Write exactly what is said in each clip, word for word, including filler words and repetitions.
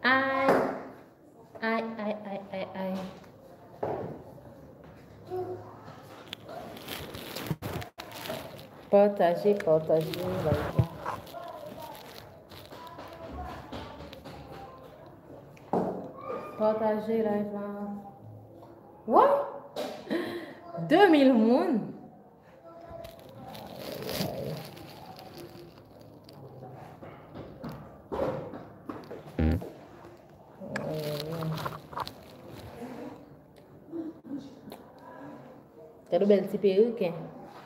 Ay, ay, ay, ay, ay, ay. Pataje, pataje live la. Pataje live la. Wè? De mil moun. Gade yon bèl ti perik, hein.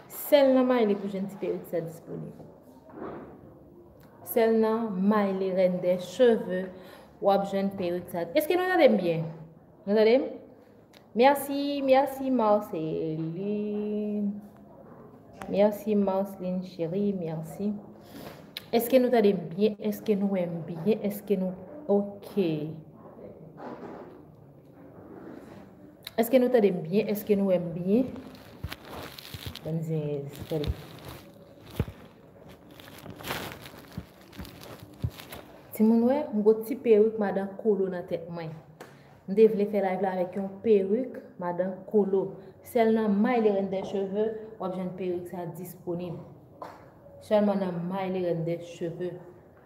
Sèl nan Miley pou jwenn ti perik sa disponib. Sèl nan Miley Reine des Cheveux w ap jwenn perik sa. Èske nou tande m byen? Nou tande m? Mèsi, mèsi Marceline. Mèsi Marceline chérie, mèsi. Èske nou tande m byen? Èske nou wè m byen? Èske nou oke? Èske nou tande m byen? Èske nou wè m byen? Bann zenyèz, tande. Timoun wè, m gon ti perik madan Kolo nan tèt mwen. M te vle fè live la avèk yon perik madan Kolo. Sèl nan Miley Reine des Cheveux w ap jwenn perik sa disponib. Sèlman nan Miley Reine des Cheveux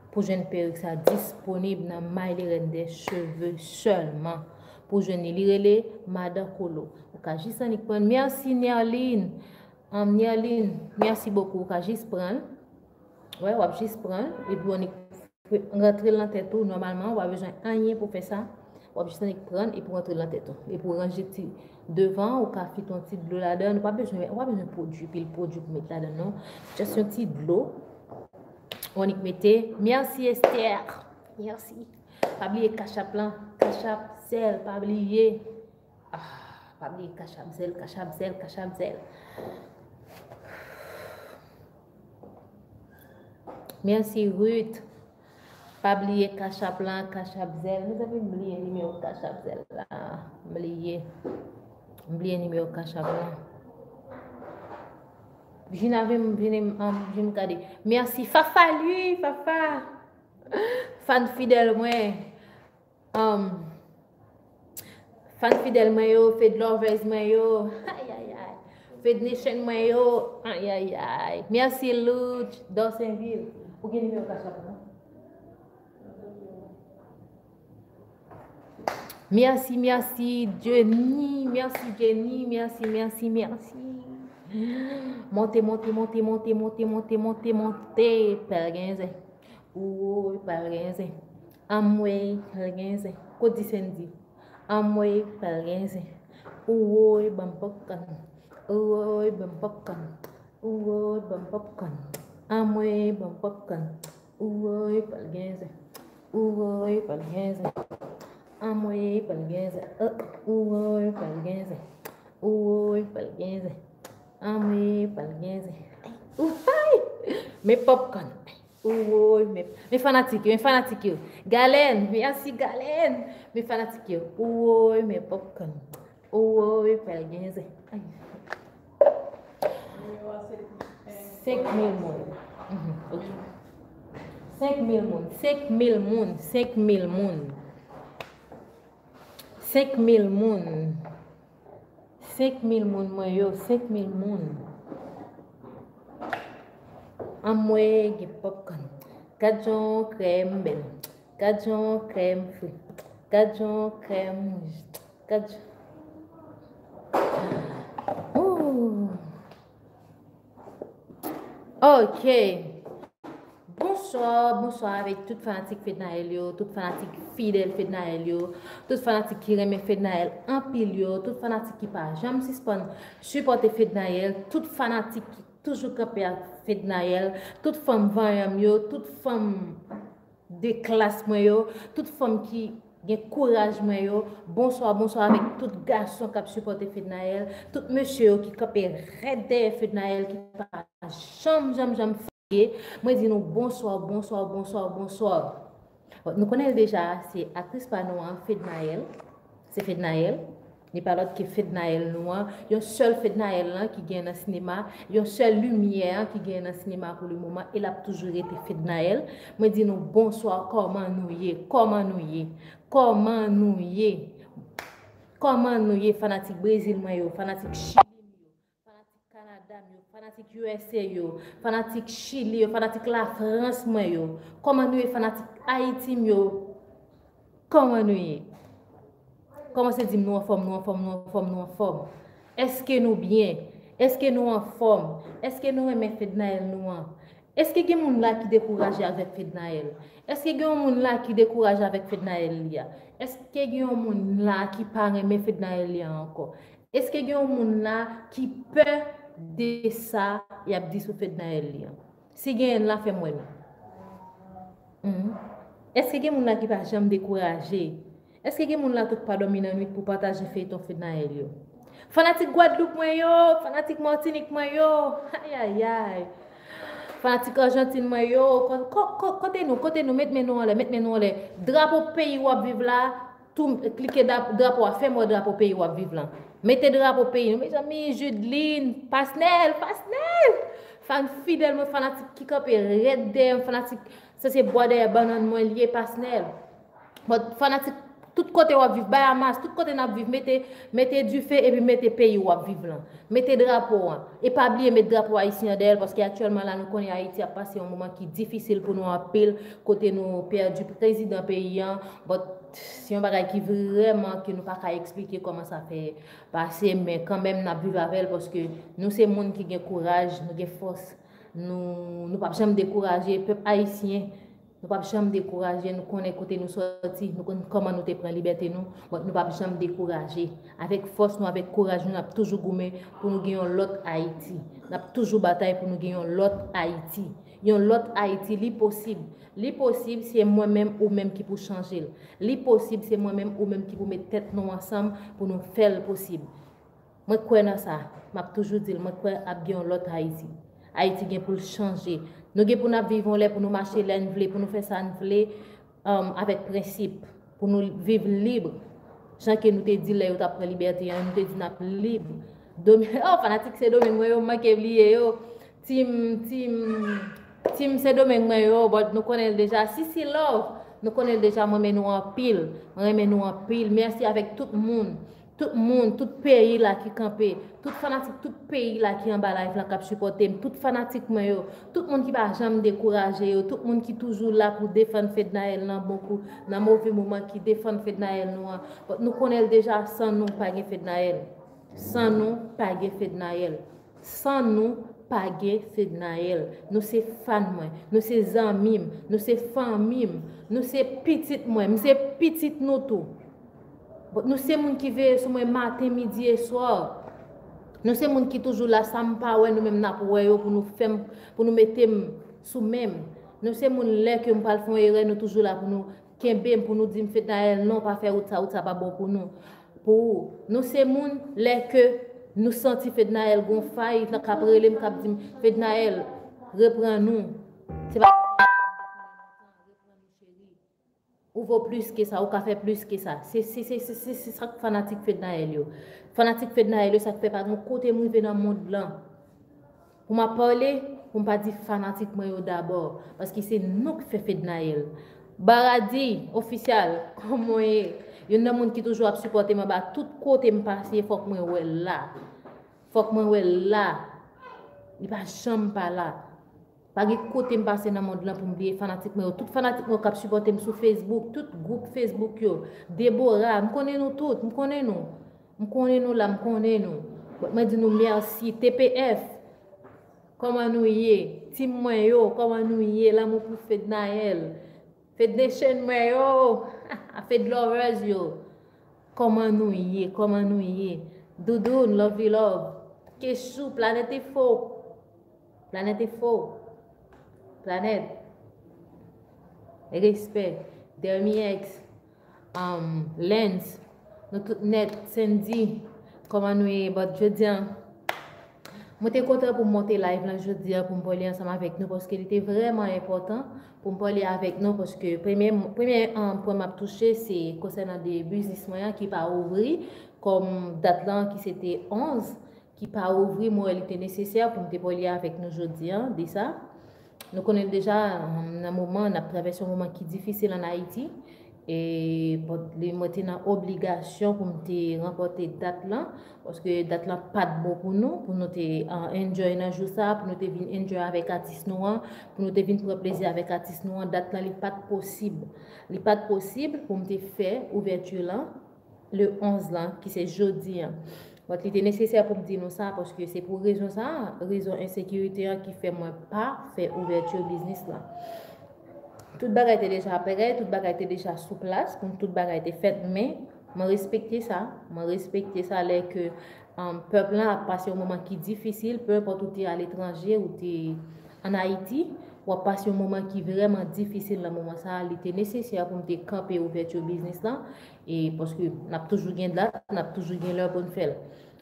pou jwenn perik sa disponib nan Miley Reine des Cheveux sèlman. Pou jwenn li, li rele madan Kolo. Ou ka jis annik pran. Mèsi Nerline. Anm, Nerline, mèsi bokou. Ou ka jis pran l. Wè, w ap jis pran l. Epi w annik rantre l nan tèt ou. Nòmalman, ou pa bezwen anyen pou fè sa. W ap jis annik pran l epi w rantre l nan tèt ou. Epi w ranje ti devan, ou ka fite yon ti dlo ladan l. Ou pa bezwen, ou pa bezwen pwodui, pil pwodui pou met ladan l, non. Just yon ti dlo. Ou annik mete. Mèsi, Esther. Mèsi. Pa bliye Cash App lan. Cash App, zèl, pa bliye. Ah, pa bliye Cash App, zèl, Cash App, zèl, Cash App, zèl. Mèsi, Ruth. Pa bliye Cash App lan, Cash App, zèl. Mezanmi, m bliye nimewo Cash App, zèl la. M bliye. M bliye nimewo Cash App lan. Vin avè m, vin, um, vin gade. Mèsi, Fafa, li, Fafa. Fan fidèl mwen. Um, fan fidèl mwen yo, Fed lovers mwen yo. Ay, ay, ay. Fed Nation mwen yo. Ay, ay, ay. Mèsi, Louch, Dorsenville. Ou gen nimewo Cash App, non? Mèsi, mèsi, Jenny. Mèsi, Jenny. Mèsi, mèsi, mèsi. Monte, monte, monte. Pèl gen zen. Woy, pral gen zen. Anmwey, pral gen zen. Kot di Sendy? Anmwey, pral gen zen. Woy, ban m popcorn. Woy, ban m popcorn. Woy, ban m popcorn. Anmwey, ban m popcorn. Woy, pral gen zen. Woy, pral gen zen. Anmwey, pral gen zen. Oh, woy, pral gen zen. Woy, pral gen zen. Anmwey, pral gen zen. Woy! Men popcorn. Woy, men, men fanatik yo, men fanatik yo. Galen, mèsi Galen. Men fanatik yo. Woy, men popcorn. Woy, pral gen zen. Ay. Senk mil moun. Mhm, ok. Senk mil moun, senk mil moun, senk mil moun. Senk mil moun. Senk mil moun mwen yo, senk mil moun. Anmwey, gen popcorn. Gad jan krèm bèl. Gad jan krèm fre. Gad jan krèm, gad jan. Ooh. Ok. Bonswa, bonswa avèk tout fanatik Fednaelle yo, tout fanatik fidèl Fednaelle yo, tout fanatik ki renmen Fednaelle anpil yo, tout fanatik ki pa janm sispann sipòte Fednaelle, tout fanatik toujou kanpe ak Fednaelle, tout fanm vanyan m yo, tout fanm de klas mwen yo, tout fanm ki gen kouraj mwen yo, bonswa, bonswa avèk tout gason k ap sipòte Fednaelle, tout mesye yo ki kanpe rèd dèyè Fednaelle, ki pa janm, janm, janm fatige. Mwen di nou bonswa, bonswa, bonswa, bonswa. Bon, nou konnen l deja, se aktris pa nou an, Fednaelle. Se Fednaelle. Li pa lòt ke Fednaelle nou an. Yon sèl Fednaelle lan ki gen nan sinema. Yon sèl limyè an ki gen nan sinema pou le moman. E l ap toujou rete Fednaelle. Mwen di nou bonswa, kòman nou ye? Kòman nou ye? Kòman nou ye? Kòman nou ye, fanatik Brezil mwen yo, fanatik Chili m yo, fanatik Kanada m yo, fanatik U S A yo, fanatik Chili yo, fanatik Lafrans mwen yo? Kòman nou ye, fanatik Ayiti m yo? Kòman nou ye? Kòmanse di m nou anfòm, nou anfòm, nou anfòm, nou anfòm. Èske nou byen? Èske nou anfòm? Èske nou renmen Fednaelle nou an? Èske gen moun la ki dekouraje avèk Fednaelle? Èske gen yon moun la ki dekouraje avèk Fednaelle li a? Èske gen yon moun la ki pa renmen Fednaelle li a ankò? Èske gen yon moun la ki pè de sa y ap di sou Fednaelle li a? Si genyen la, fè m wè nou. Mhm. Èske gen moun la ki pa janm dekouraje? Èske gen moun la tou k pa dòmi nan nwit pou pataje feyton Fednaelle yo? Fanatik Gwadloup mwen yo, fanatik Matinik mwen yo, ayayay. Fanatik Ajantin mwen yo, ko-, ko-, ko-, kote nou, kote nou, met men nou anlè, met men nou anlè. Drapo peyi w ap viv la, tou klike dap-, drapo a, fè m wè drapo peyi w ap viv lan. Mete drapo peyi nou, mezanmi, Judeline, Pasnel, Pasnel! Fan fidèl mwen, fanatik ki kanpe rèd dèyè m, fanatik, sa se bwa dèyè bannann mwen li ye, Pasnel. Bon, fanatik, tout kote w ap viv, Bayamas, tout kote n ap viv, mete, mete dife epi mete peyi w ap viv lan. Mete drapo an. E pa bliye met drapo ayisyen an dèyè l, paske aktyèlman la, nou konnen Ayiti ap pase yon moman ki difisil pou nou anpil, kote nou pèdi prezidan peyi an. Bon, se yon bagay ki vrèman ke nou pa ka eksplike kòman sa fè pase, men kanmenm n ap viv avè l, paske nou se moun ki gen kouraj, nou gen fòs, nou, nou p ap janm dekouraje. Pèp ayisyen, nou p ap janm dekouraje, nou konnen kote nou sòti, nou konn kòman nou te pran libète nou, but nou p ap janm dekouraje. Avèk fòs nou, avèk kouraj nou, n ap toujou goumen pou nou gen yon lòt Ayiti. N ap toujou batay pou nou gen yon lòt Ayiti. Yon lòt Ayiti, li posib. Li posib, se mwen menm ou menm ki pou chanje l. Li posib, se mwen menm ou menm ki pou met tèt nou ansanm pou nou fè l posib. Mwen kwè nan sa. M ap toujou di l, mwen kwè ap gen yon lòt Ayiti. Ayiti gen pou l chanje. Nou gen pou n ap viv yon lè pou nou mache lè n vle, pou nou fè sa n vle, um, avèk prensip, pou nou viv lib. Jan ke nou te di lè yo t ap pran libète an, nou te di n ap lib. Domi-, oh, fanatik Sendomeng mwen yo, m manke bliye yo. Team, team, team Sendomeng mwen yo, but nou konnen l deja. Sisi Love, nou konnen l deja, mwen renmen nou anpil. Mwen renmen nou anpil. Mèsi avèk tout moun. Tout moun, tout peyi la ki kanpe. Tout fanatik, tout peyi la ki anba live la k ap sipòte m. Tout fanatik mwen yo. Tout moun ki pa janm dekouraje yo. Tout moun ki toujou la pou defann Fednaelle nan bon kou, nan move moman ki defann Fednaelle nou an. But nou konnen l deja, san nou pa gen Fednaelle. San nou pa gen Fednaelle. San nou pa gen Fednaelle. Nou se fan mwen, nou se zanmi m, nou se fanmi m, nou se pitit mwen, m se pitit nou tou. Bon, nou se moun ki veye sou mwen maten, midi e swa. Nou se moun ki toujou la, sa m pa wè, nou menm n ap wè yo pou nou fè m, pou nou mete m sou men m. Nou se moun lè ke m pral fè yon erè, nou toujou la pou nou kenbe m, pou nou di m, Fednaelle, non, pa fè wout sa, wout sa pa bon pou nou. Pou ou. Nou se moun, lè ke nou santi Fednaelle gon fay, k ap rele m, k ap di m, Fednaelle, reprann ou. Se pa reprann ou, cheri. Ou vo plis ke sa, ou ka fè plis ke sa. Se, se, se, se, se, se sa k fanatik Fednaelle yo. Fanatik Fednaelle yo, sa k fè pa gen kote m rive nan mond lan. Pou m ap pale, pou m pa di fanatik mwen yo dabò, paske se nou k fè Fednaelle. Baradi Official, kòman w ye? Youn nan moun ki toujou ap sipòte m anba tout kote m pase, fòk mwen wè l la. Fòk mwen wè l la. Li pa janm pa la. Pa gen kote m pase nan mond lan pou m bliye fanatik mwen yo. Tout fanatik mwen yo k ap sipòte m sou Facebook, tout gwoup Facebook yo. Deborah, m konnen nou tout, m konnen nou. M konnen nou la, m konnen nou. But mwen di nou mèsi. T P F, kòman nou ye? Team mwen yo, kòman nou ye? Lanmou pou Fednaelle. Fed Nation mwen yo. Fed Lovers yo. Kòman nou ye? Kòman nou ye? Doudoun, Lovely Love. Kechou, Planèt Info. Planèt Info, Planèt, Respè, Dermiex, um, Lens, nou tout nèt, Sandy, kòman nou ye? But jodi a, mwen te kontan pou m monte live lan jodi a pou m pale ansanm avèk nou, paske li te vrèman enpòtan pou m pale avèk nou, paske premye, premye, um, pwen m ap touche, se konsènan de biznis mwen an ki pa ouvri, kòm dat lan ki se te onz, ki pa ouvri, mwen wè li te nesesè pou m te pale avèk nou jodi a de sa. Nou konnen deja, um, nan moman, n ap travèse yon moman ki difisil ann Ayiti. E, bon, li, mwen te nan obligasyon pou m te ranpòte dat lan, paske dat lan pa t bon pou nou, pou nou te, uh, enjoy nan jou sa, pou nou te vin enjoy avèk atis nou an, pou nou te vin pran plezi avèk atis nou an, dat lan li pa t posib. Li pa t posib pou m te fè ouvèti lan le onz lan, ki se jodi an. But li te nesesè pou m di nou sa, paske se pou rezon sa, rezon ensekirite an ki fè mwen pa fè ouvèti biznis lan. Tout bagay te deja prè, tout bagay te deja sou plas, pou tout bagay te fèt, men mwen respekte sa, mwen respekte sa lè ke, um, pèp lan ap pase yon moman ki difisil, pe enpòt ou te aletranje, ou te ann Ayiti, w ap pase yon moman ki vrèman difisil nan moman sa, li te nesesè pou m te kanpe ouvèti biznis lan, e paske n ap toujou gen dat, n ap toujou gen lè pou n fè l.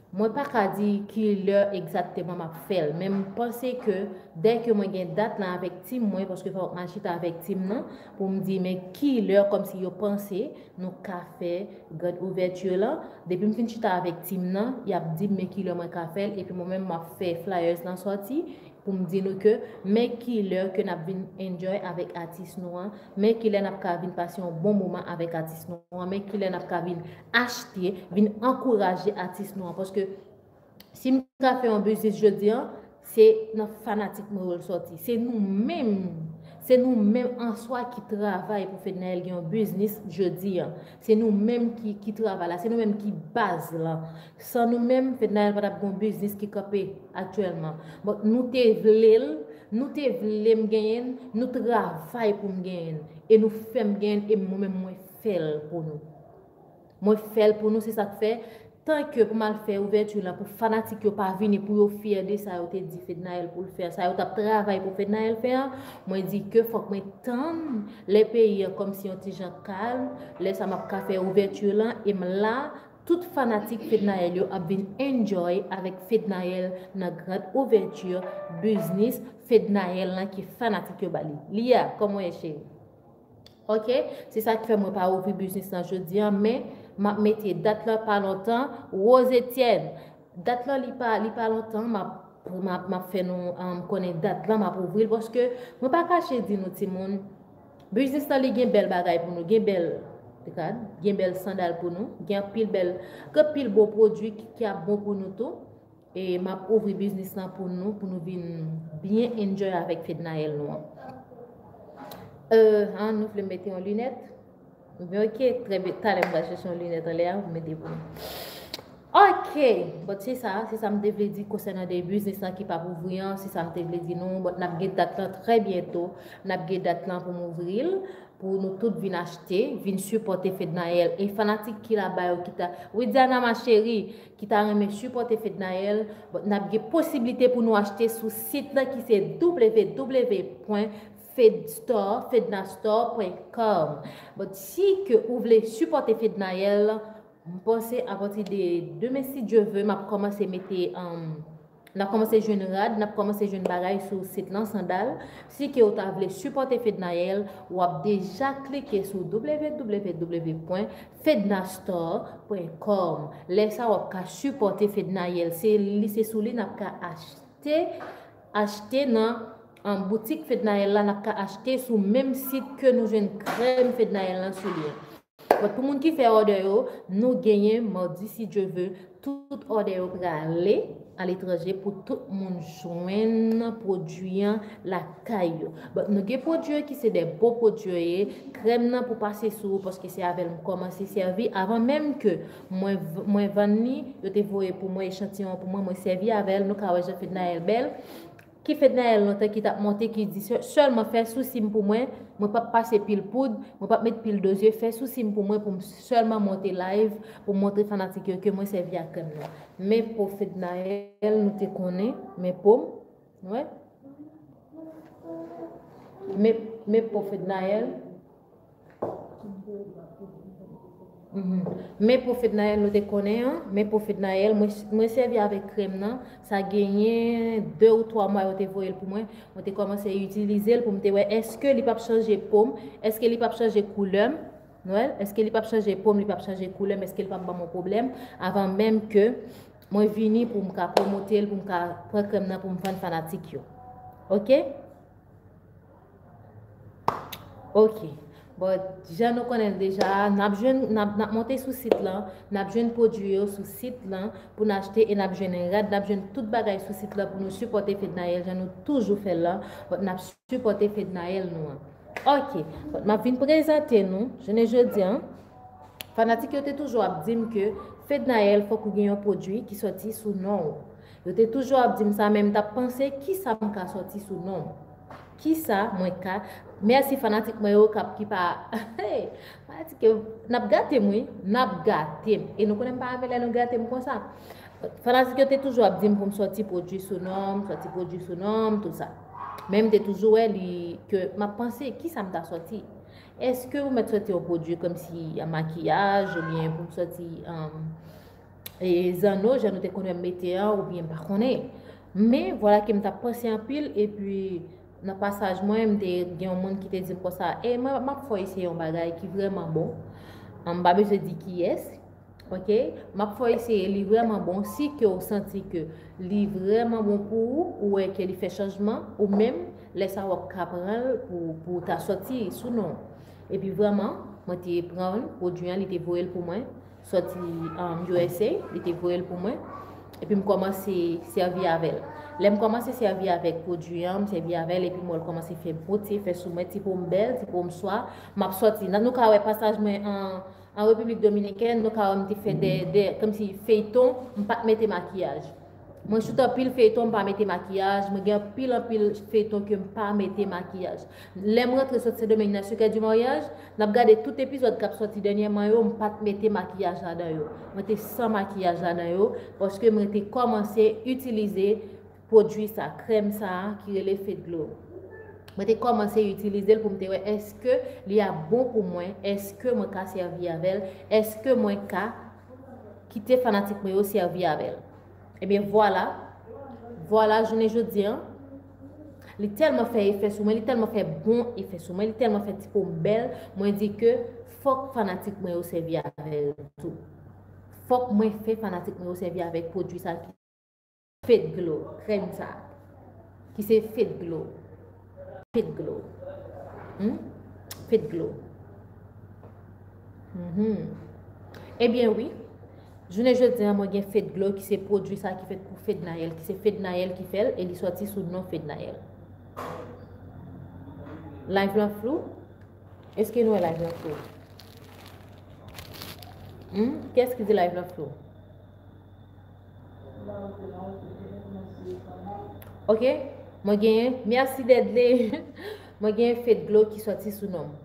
Mwen pa ka di ki lè egzakteman m ap fè l, men m panse ke dè ke mwen gen dat lan avèk tim mwen, paske fòk m al chita avèk tim nan pou m di men ki lè, kòmsi yo panse nou ka fè grand ouvèti lan. Depi m fin chita avèk tim nan, y ap di m men ki lè mwen ka fè l, epi mwen menm m ap fè flyers lan sòti, pou m di nou ke men ki lè ke n ap vin enjoy avèk atis nou an, men ki lè n ap ka vin pase yon bon moman avèk atis nou an, men ki lè n ap ka vin achte, vin ankouraje atis nou an. Paske si m ka fè yon biznis jodi an, se nan fanatik mwen yo l sòti. Se nou menm, se nou menm an swa ki travay pou Fednaelle gen yon biznis jodi an. Se nou menm ki, ki travay la, se nou menm ki baz lan. San nou menm, Fednaelle pa t ap gen yon biznis ki kanpe aktyèlman. Bon, nou te vle l, nou te vle m genyen l, nou travay pou m genyen l. E nou fè m genyen l, e mwen menm mwen fè l pou nou. Mwen fè l pou nou, se sa k fè, tanke pou m al fè ouvèti lan, pou fanatik yo pa vini, pou yo fyè de sa yo te di Fednaelle pou l fè, sa yo t ap travay pou Fednaelle fè an, mwen di ke fòk mwen tann lè peyi an kòmsi yon ti jan kalm, lè sa m ap ka fè ouvèti lan, e m la, tout fanatik Fednaelle yo ap vin enjoy avèk Fednaelle nan grand ouvèti biznis Fednaelle lan ke fanatik yo ba li. Lia, kòman w ye, cheri? Ok, se sa k fè mwen pa ouvri biznis lan jodi an, men m ap mete dat lan pa lontan. Rose Etienne, dat lan li pa, li pa lontan, m ap, m ap, m ap fè nou, um, konnen dat lan, m ap ouvri l, paske mwen pa kache di nou, timoun, biznis lan li gen bèl bagay pou nou, gen bèl rad, gen bèl sandal pou nou, gen anpil bèl, gen anpil bon pwodui ki, ki ap bon pou nou tou. E m ap ouvri biznis lan pou nou, pou nou vin byen enjoy avèk Fednaelle nou an. Euh, an, nou vle mete yon linèt? Ebyen, ok, trè byen. Talè m pral chèche yon linèt anlè a, pou mete pou nou. Ok, but se sa, se sa m te vle di konsènan de biznis lan ki p ap ouvri an, se sa m te vle di nou, but n ap gen dat lan trè byento, n ap gen dat lan pou m ouvri l, pou nou tout vin achte, vin sipòte Fednaelle. E fanatik ki laba yo ki ta, Widiana ma chérie, ki ta renmen sipòte Fednaelle, but n ap gen posiblite pou nou achte sou sit lan ki se w w w pwen fedstore, fednastore pwen com. But si ke ou vle sipòte Fednaelle, m panse apati de demen, si Dye vle, m ap kòmanse mete, um, n ap kòmanse jwenn rad, n ap kòmanse jwenn bagay sou sit lan, sandal. Si ke ou ta vle sipòte Fednaelle, w ap deja klike sou w w w pwen fednastore pwen com. Lè sa, w ap ka sipòte Fednaelle. Se li, se sou li n ap ka achte, achte nan, an, boutik Fednaelle la, n ap ka achte sou menm sit ke nou jwenn krèm Fednaelle lan sou li an. But pou moun ki fè òdè yo, nou genyen madi, si Dye vle, tout òdè yo prale aletranje pou tout moun jwenn pwodui an lakay yo. But nou gen pwodui ki se de bon pwodui yo ye, krèm nan pou pase sou ou, paske se avè l m kòmanse sèvi. Avan menm ke mwen, mwen vann li, yo te voye pou mwen echantiyon an pou mwen, mwen sèvi avè l. Nou ka wè jan Fednaelle bèl. Ki Fednaelle lontan ki t ap monte, ki di sè-, sèlman fè sousi m pou mwen, mwen p ap pase pil poud, mwen p ap met pil dozye, fè sousi m pou mwen pou m sèlman monte live, pou m montre fanatik yo ke mwen sèvi ak krèm nan. Men po Fednaelle, nou te konnen, men po m, nou wè, Men, men po Fednaelle. Mhm. Men po Fednaelle nou te konnen an, men po Fednaelle, mwen, mwen sèvi avèk krèm nan, sa genyen de ou twa mwa yo te voye l pou mwen, mwen te kòmanse itilize l pou m te wè èske li p ap chanje po m, èske li p ap chanje koulè m, nou wè, èske li p ap chanje po m, li p ap chanje koulè m, èske li p ap ban m yon pwoblèm, avan menm ke mwen vini pou m ka pwomote l, pou m ka pran krèm nan pou m vann fanatik yo. Oke? Ok. Bon, jan nou konnen l deja, n ap jwenn, n ap, n ap monte sou sit lan, n ap jwenn pwodui yo sou sit lan pou n achte e n ap jwenn rad, n ap jwenn tout bagay sou sit lan pou nou sipòte Fednaelle jan nou toujou fè l lan. Bon, n ap sipòte Fednaelle nou an. Ok. Bon, m ap vin prezante nou, jounen jodi an, fanatik yo te toujou ap di m ke Fednaelle fòk ou gen yon pwodui ki sòti sou non w. Yo te toujou ap di m sa, men m t ap panse, kisa m ka sòti sou non m? Kisa mwen ka, mèsi fanatik mwen yo k ap, ki pa, hey, fanatik yo, n ap gate m, wi, n ap gate m. E nou konnen m pa renmen lè nou gate m konsa. Fanatik yo te toujou ap di m pou m sòti pwodui sou non m, sòti pwodui sou non m, tout sa. Men m te toujou wè li, ke m ap panse, kisa m ta sòti? Èske ou mèt sòti yon pwodui kòmsi makiyaj, oubyen pou m sòti, um, e zanno, jan nou te konn wè m mete an, oubyen m pa konnen. Men, vwala ke m t ap panse anpil, epi nan pasaj mwen, m te gen yon moun ki te di m konsa, e mwen, m ap fè w eseye yon bagay ki vrèman bon. An, m pa bezwen di kiyès, ok? M ap fè w eseye, li vrèman bon. Si ke w santi ke li vrèman bon pou ou, ou wè ke li fè chanjman, ou menm, lè sa w ap ka pran l pou, pou w ta sòti sou non w. Epi vrèman, mwen te pran l, pwodui an, li te voye l pou mwen. Sòti, um, U S A, li te voye l pou mwen. Epi m kòmanse sèvi avè l. Lè m kòmanse sèvi avèk pwodui an, m sèvi avè l, epi m wè l kòmanse fè bote, fè sou mwen, ti po m bèl, ti po m swa. M ap sòti. Nan nou ka wè pasaj mwen an, an Repiblik Dominikèn, nou ka wè m te fè de, de, kòmsi feyton, m pa t mete makiyaj. Mwen choute anpil feyton, m pa mete makiyaj. Mwen gen anpil, anpil feyton ke m pa mete makiyaj. Lè m rantre sot Sendomeng nan Secret du Mariage, n ap gade tout epizòd k ap sòti dènyèman yo, m pa t mete makiyaj ladan yo. Mwen te san makiyaj ladan yo, paske mwen te kòmanse itilize pwodui sa, krèm sa a ki rele Fed Glow. Mwen te kòmanse itilize l pou m te wè èske li ap bon pou mwen, èske mwen ka sèvi avè l, èske mwen ka kite fanatik mwen yo sèvi avè l. Ebyen, vwala. Vwala, jounen jodi an, li tèlman fè efè sou mwen, li tèlman fè bon efè sou mwen, li tèlman fè ti po m bèl, mwen di ke fòk fanatik mwen yo sèvi avè l tou. Fòk mwen fè fanatik mwen yo sèvi avèk pwodui sa ki Fed Glow, krèm sa. Ki se Fed Glow. Fed Glow. Hmm? Fed Glow. Mhm. Ebyen wi. Jounen jodi an, mwen gen Fed Glow ki se pwodui sa ki fèt pou Fednaelle, ki se Fednaelle ki fè l e li sòti sou non Fednaelle. Live lan flou? Èske nou wè live lan flou? Hmm? Kiyès ki di live lan flou? Ok? Mwen genyen, mèsi Deadly. Mwen genyen Fed Glow ki sòti sou non m.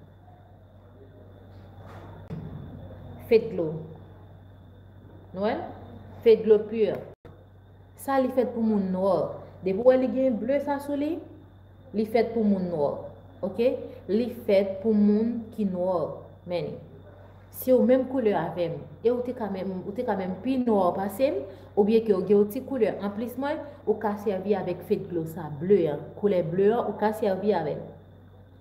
Fed Glow. Nou wè l? Fed Glow Pure. Sa li fèt pou moun nwa. Depi w wè li gen ble sa sou li, li fèt pou moun nwa. Ok? Li fèt pou moun ki nwa. Men li. Si w menm koulè avè m, e ou te ka menm, ou te ka menm pi nwa pase m, oubyen ke w gen yon ti koulè anplis mwen, ou ka sèvi avèk Fed Glow sa, ble an, koulè ble an, ou ka sèvi avè l.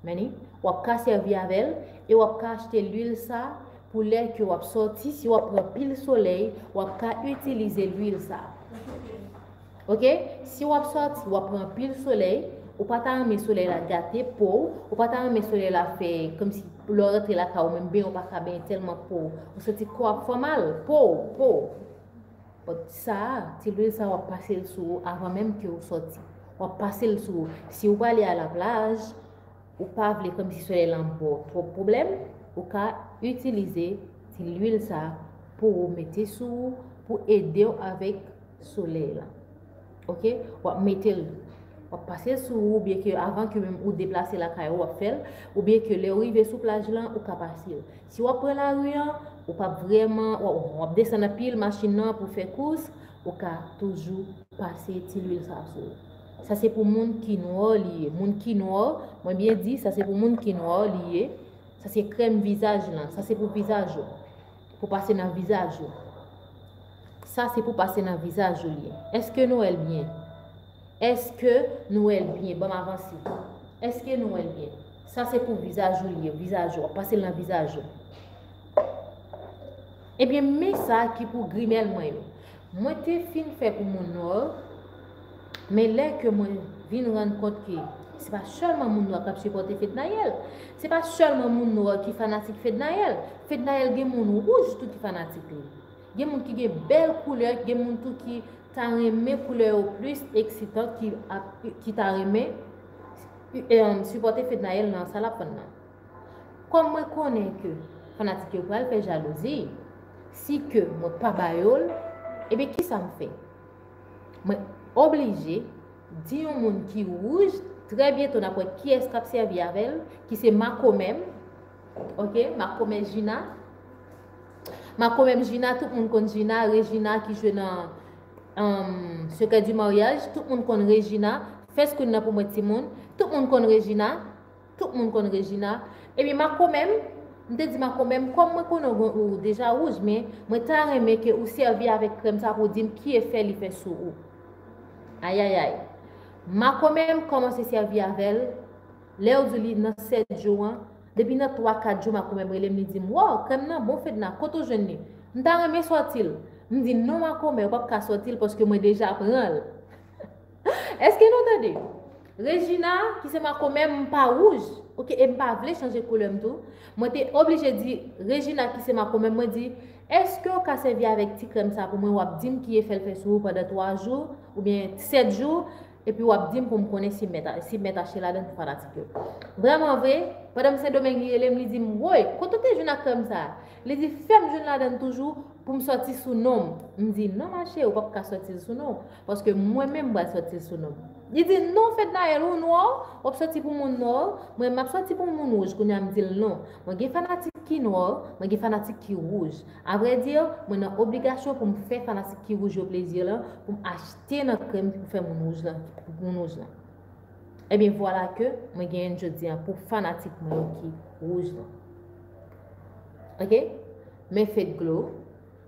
Men li, w ap ka sèvi avè l, e w ap ka achte lwil sa pou lè ke w ap sòti, si w ap pran pil solèy, w ap ka itilize lwil sa. Ok? Si w ap sòti, w ap pran anpil solèy, ou pa ta renmen solèy la gate po w, ou pa ta renmen solèy la fè kòmsi lè w rantre lakay ou menm benyen w pa ka benyen tèlman po w, ou santi kò ap fè w mal, po w, po w. But sa a, ti lwil sa a w ap pase l sou ou avan menm ke w sòti. W ap pase l sou ou. Si w prale a la plaj, ou pa vle kòmsi solèy lan ba w twòp pwoblèm, ou ka itilize ti lwil sa pou w mete sou ou, pou ede w avèk solèy lan. Ok? W ap mete l, w ap pase l sou ou, oubyen ke avan ke menm ou deplase lakay ou, w ap fè l, oubyen ke lè w rive sou plaj lan, ou ka pase l. Si w ap pran lari an, ou p ap vrèman, w ap, w ap desann anpil machin nan pou fè kous, ou ka toujou pase ti lwil sa sou ou. Sa se pou moun ki nwa li ye. Moun ki nwa, mwen byen di, sa se pou moun ki nwa li ye. Sa se krèm vizaj lan. Sa se pou vizaj ou. Pou pase nan vizaj ou. Sa se pou pase nan vizaj ou li ye. Èske nou wè l byen? Èske nou wè l byen? Ban m avanse. Èske nou wè l byen? Sa se pou vizaj ou li ye. Vizaj ou. W ap pase l nan vizaj ou. Ebyen, men sa ki pou grimèl mwen yo. Mwen te fin fè pou moun nwa, men lè ke mwen vin rann kont ke se pa sèlman moun nwa k ap sipòte Fednaelle, se pa sèlman moun nwa ki fanatik Fednaelle. Fednaelle gen moun wouj tou ki fanatik li. Gen moun ki gen bèl koulè, gen moun tou ki ta renmen koulè yo plis eksitan, ki ap, ki ta renmen, em, sipòte Fednaelle nan sa l ap fann nan. Kòm mwen konnen ke fanatik yo pral fè jalouzi, si ke mwen pa ba yo l, ebyen kisa m fè? Mwen oblije di yon moun ki wouj, trè byento n ap wè kiyès k ap sèvi avè l, ki se Makomè m, oke, Makomè Gina. Makomè m Gina, tout moun konn Gina, Regina ki jwe nan, em, Secret du Mariage, tout moun konn Regina, fè screen nan pou mwen timoun, tout moun konn Regina. Tout moun konn Regina. Ebyen, Makomè m, m te di Makomè m, kòm mwen konnen ou, ou deja wouj, men mwen ta renmen ke ou sèvi avèk krèm sa pou w di m ki efè li fè sou ou. Ayayay. Makomè m kòmanse sèvi avè l. Lè yo di li nan sèt jou an, depi nan twa, kat jou, Makomè m rele m, li di m, "Waw, krèm nan bon, Fedna, kote w jwenn li?" M ta renmen sòti l. M di, "Non, Makomè, ou p ap ka sòti l paske mwen deja pran l." Èske nou tande? Regina, ki se Makomè m, m pa wouj, oke, e m pa vle chanje koulè m tou. Mwen te oblije di Regina, ki se Makomè m, mwen di, "Èske w ka sèvi avèk ti krèm sa pou mwen, w ap di m ki efè l fè sou ou pandan twa jou, oubyen sèt jou, epi w ap di m pou m konnen si m mèt a-, si m mèt achte ladann pou fanatik yo." Vrèman vre, pandan m Sendomeng, li rele m, li di m, "Woy, kote w te jwenn ak krèm sa a?" Li di, "Fè m jwenn ladann toujou pou m sòti sou non m." M di, "Non, machè, ou p ap ka sòti l sou non w." Paske mwen menm m pral sòti l sou non m. Li di, "Non, Fednaelle, ou nwa, w ap sòti pou moun nwa, mwen m ap sòti pou moun wouj." Kounye a m di l, "Non, mwen gen fanatik ki nwa, mwen gen fanatik ki wouj. Avrèdi, mwen nan obligasyon pou m fè fanatik ki wouj yo plezi lan, pou m achte nan krèm pou fè moun wouj lan, pou moun wouj lan." Ebyen, vwala ke mwen genyen jodi a pou fanatik mwen yo ki wouj lan. Oke? Men Fed Glow,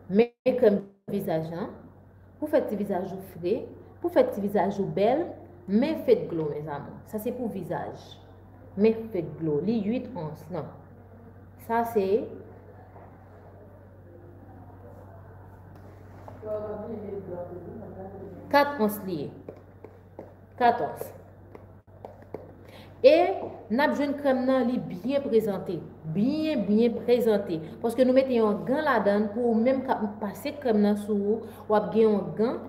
men krèm vizaj lan, pou fè ti vizaj ou fre, pou fè ti vizaj ou bèl, men Fed Glow, mes amours. Sa se pou vizaj. Men Fed Glow, li uit ons, non. Sa se kat ons li ye. Kat ons. E n ap jwenn krèm nan, li byen prezante. Byen, byen prezante. Paske nou mete yon gan ladann pou ou menm k ap pase krèm nan sou ou. W ap gen yon gan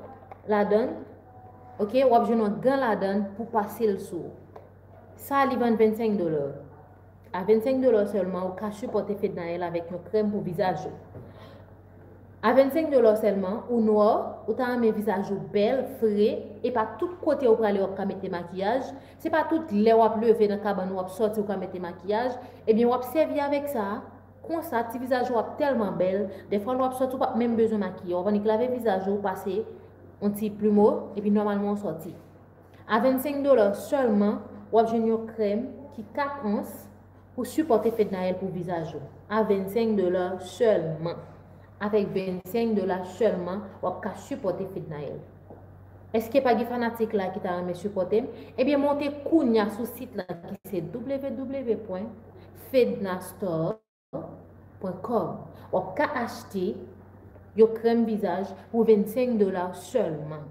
ladann. Oke, w ap jwenn yon gan ladann pou pase l sou ou. Sa a, li vann vennsenk dola. A vennsenk dola sèlman, ou ka sipòte Fednaelle avèk yon krèm pou vizaj ou. A vennsenk dola sèlman, ou nwa, ou ta renmen vizaj ou bèl, fre, e pa tout kote ou prale w ap ka mete makiyaj, se pa tout lè w ap leve nan kabann ou w ap sòti ou ka mete makiyaj, ebyen w ap sèvi avèk sa, konsa ti vizaj ou ap tèlman bèl, dèfwa lè w ap sòti ou p ap menm bezwen makiye, w ap annik lave vizaj ou, pase yon ti plimo, epi nòmalman w sòti. A vennsenk dola sèlman, w ap jwenn yon krèm ki kat ons, pou sipòte Fednaelle pou vizaj ou. A vennsenk dola sèlman. Avèk vennsenk dola sèlman, w ap ka sipòte Fednaelle. Èske pa gen fanatik la ki ta renmen sipòte m? Ebyen, monte kounya sou sit la ki se w w w pwen fednastore pwen kòm. W ap ka achte yon krèm vizaj pou vennsenk dola sèlman.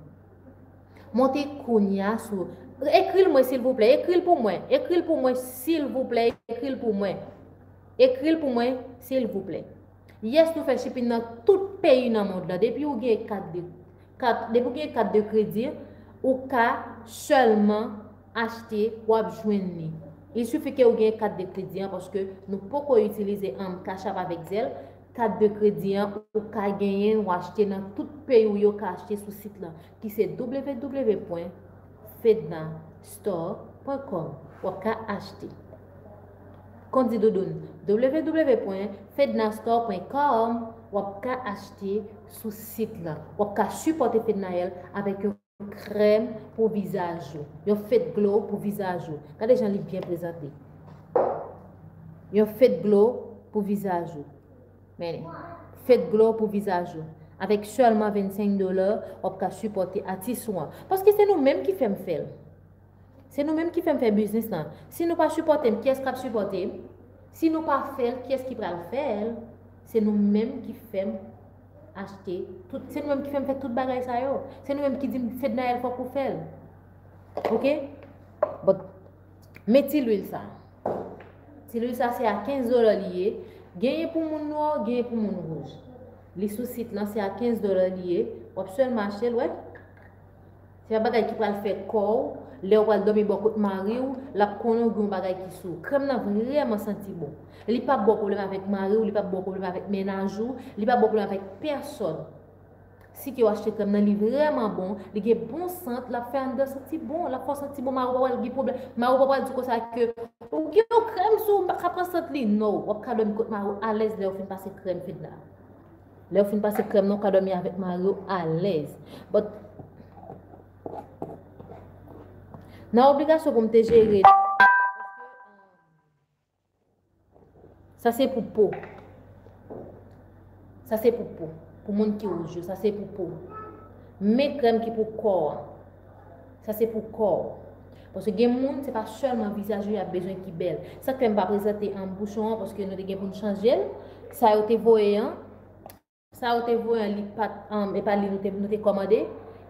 Monte kounya sou, ekri l mwen silvouplè, ekri l pou mwen, ekri l pou mwen silvouplè, ekri l pou mwen. Ekri l pou mwen silvouplè. Yes, nou fè shipping nan tout peyi nan mond lan. Depi ou gen kat de, kat, depi ou gen kat de kredi, ou ka sèlman achte, w ap jwenn li. Il suffit ke ou gen kat de kredi an, paske nou poko itilize, um, Cash App avèk Zelle. Kat de kredi an, ou ka genyen, w achte nan tout peyi ou yo ka achte sou sit lan, ki se w w w pwen fednastore pwen kòm. W ap ka achte. Kondi Doudoun, w w w pwen fednastore pwen kòm, w ap ka achte sou sit lan. W ap ka sipòte Fednaelle avèk yon krèm pou vizaj ou. Yon fed glow pou vizaj ou. Gade jan li byen prezante. Yon fed glow pou vizaj ou. Men, fed glow pou vizaj ou. Avèk sèlman vennsenk dola, w ap ka sipòte atis ou an. Paske se nou menm ki fè m fè l. Se nou menm ki fè m fè biznis lan. Si nou pa sipòte m, kiyès k ap sipòte m? Si nou pa fè l, kiyès ki pral fè l? Se nou menm ki fè m achte tout. Se nou menm ki fè m fè tout bagay sa yo. Se nou menm ki di m, Fednaelle, fòk ou fè l. Oke? But, men ti lwil sa. Ti lwil sa, se a kenz dola li ye. Genyen pou moun nwa, genyen pou moun wouj. Li sou sit lan, se a kenz dola li ye. W ap sèlman achte l, wè. Se yon bagay ki pral fè kò w, lè w pral dòmi bò kot mari w, l ap konnen w gen yon bagay ki sou w. Krèm nan vrèman santi bon. Li p ap ba w pwoblèm avèk mari w, li p ap ba w pwoblèm avèk mennaj ou, li p ap ba w pwoblèm avèk pèsòn. Si ke w achte krèm nan, li vrèman bon, li gen bon sant, l ap fè anndan santi bon, l ap fè w santi bon, mari w pa pral gen pwoblèm, mari w pa pral di w konsa ke ou gen yon krèm sou w, m pa ka pran sant li, no, w ap ka dòmi kot mari w alèz lè w fin pase krèm Fedna. Lè w fin pase krèm nan, w ka dòmi avèk mari w alèz. But, nan obligasyon pou m te jere. Sa se pou po. Sa se pou po. Pou moun ki wouj yo, sa se pou po. Men krèm ki pou kò an. Sa se pou kò. Paske gen moun, se pa sèlman vizaj yo y ap bezwen ki bèl. Sa k fè m pa prezante an bouchon an, paske nou te gen pou n chanje l. Sa yo te voye an, sa yo te voye an, li pa t, um, e pa li nou te, nou te kòmande.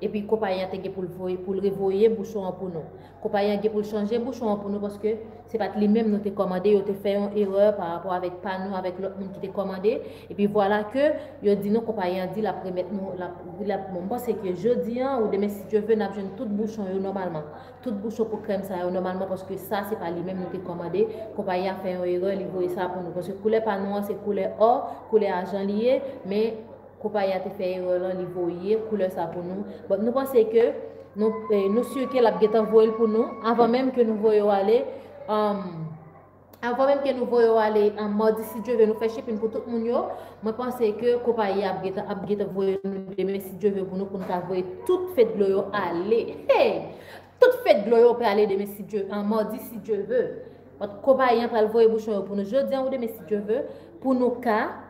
Epi konpayi an te gen pou l voye, pou l revoye bouchon an pou nou. Konpayi an gen pou l chanje bouchon an pou nou, paske se pa t li menm nou te kòmande, yo te fè yon erè pa rapò avèk pa nou, avèk lòt moun ki te kòmande. Epi vwala ke yo di nou, konpayi an di l ap remèt nou, l ap, l ap, bon, m panse ke jodi an, ou demen, si Dye ve, n ap jwenn tout bouchon yo nòmalman. Tout bouchon pou krèm sa yo nòmalman, paske sa, se pa li menm nou te kòmande. Konpayi a fè yon erè, li voye sa pou nou. Paske koulè pa nou an, se koulè ò, koulè ajan li ye, men konpayi a te fè erè lan, li voye koulè sa pou nou. But nou panse ke, nou, eh, nou si ke l ap gentan voye l pou nou, avan menm ke nou voye yo ale, um, avan menm ke nou voye yo ale, um, madi, si Dye ve, nou fè shipping pou tout moun yo, mwen panse ke konpayi a ap gentan, ap gentan voye nou demen, si Dye ve, pou nou, pou nou ka voye tout fed glow yo ale. Hey! Tout fed glow yo prale demen, si Dye, an madi, si Dye ve. But konpayi an pral voye bouchon yo pou nou jodi an ou demen, si Dye ve, pou nou ka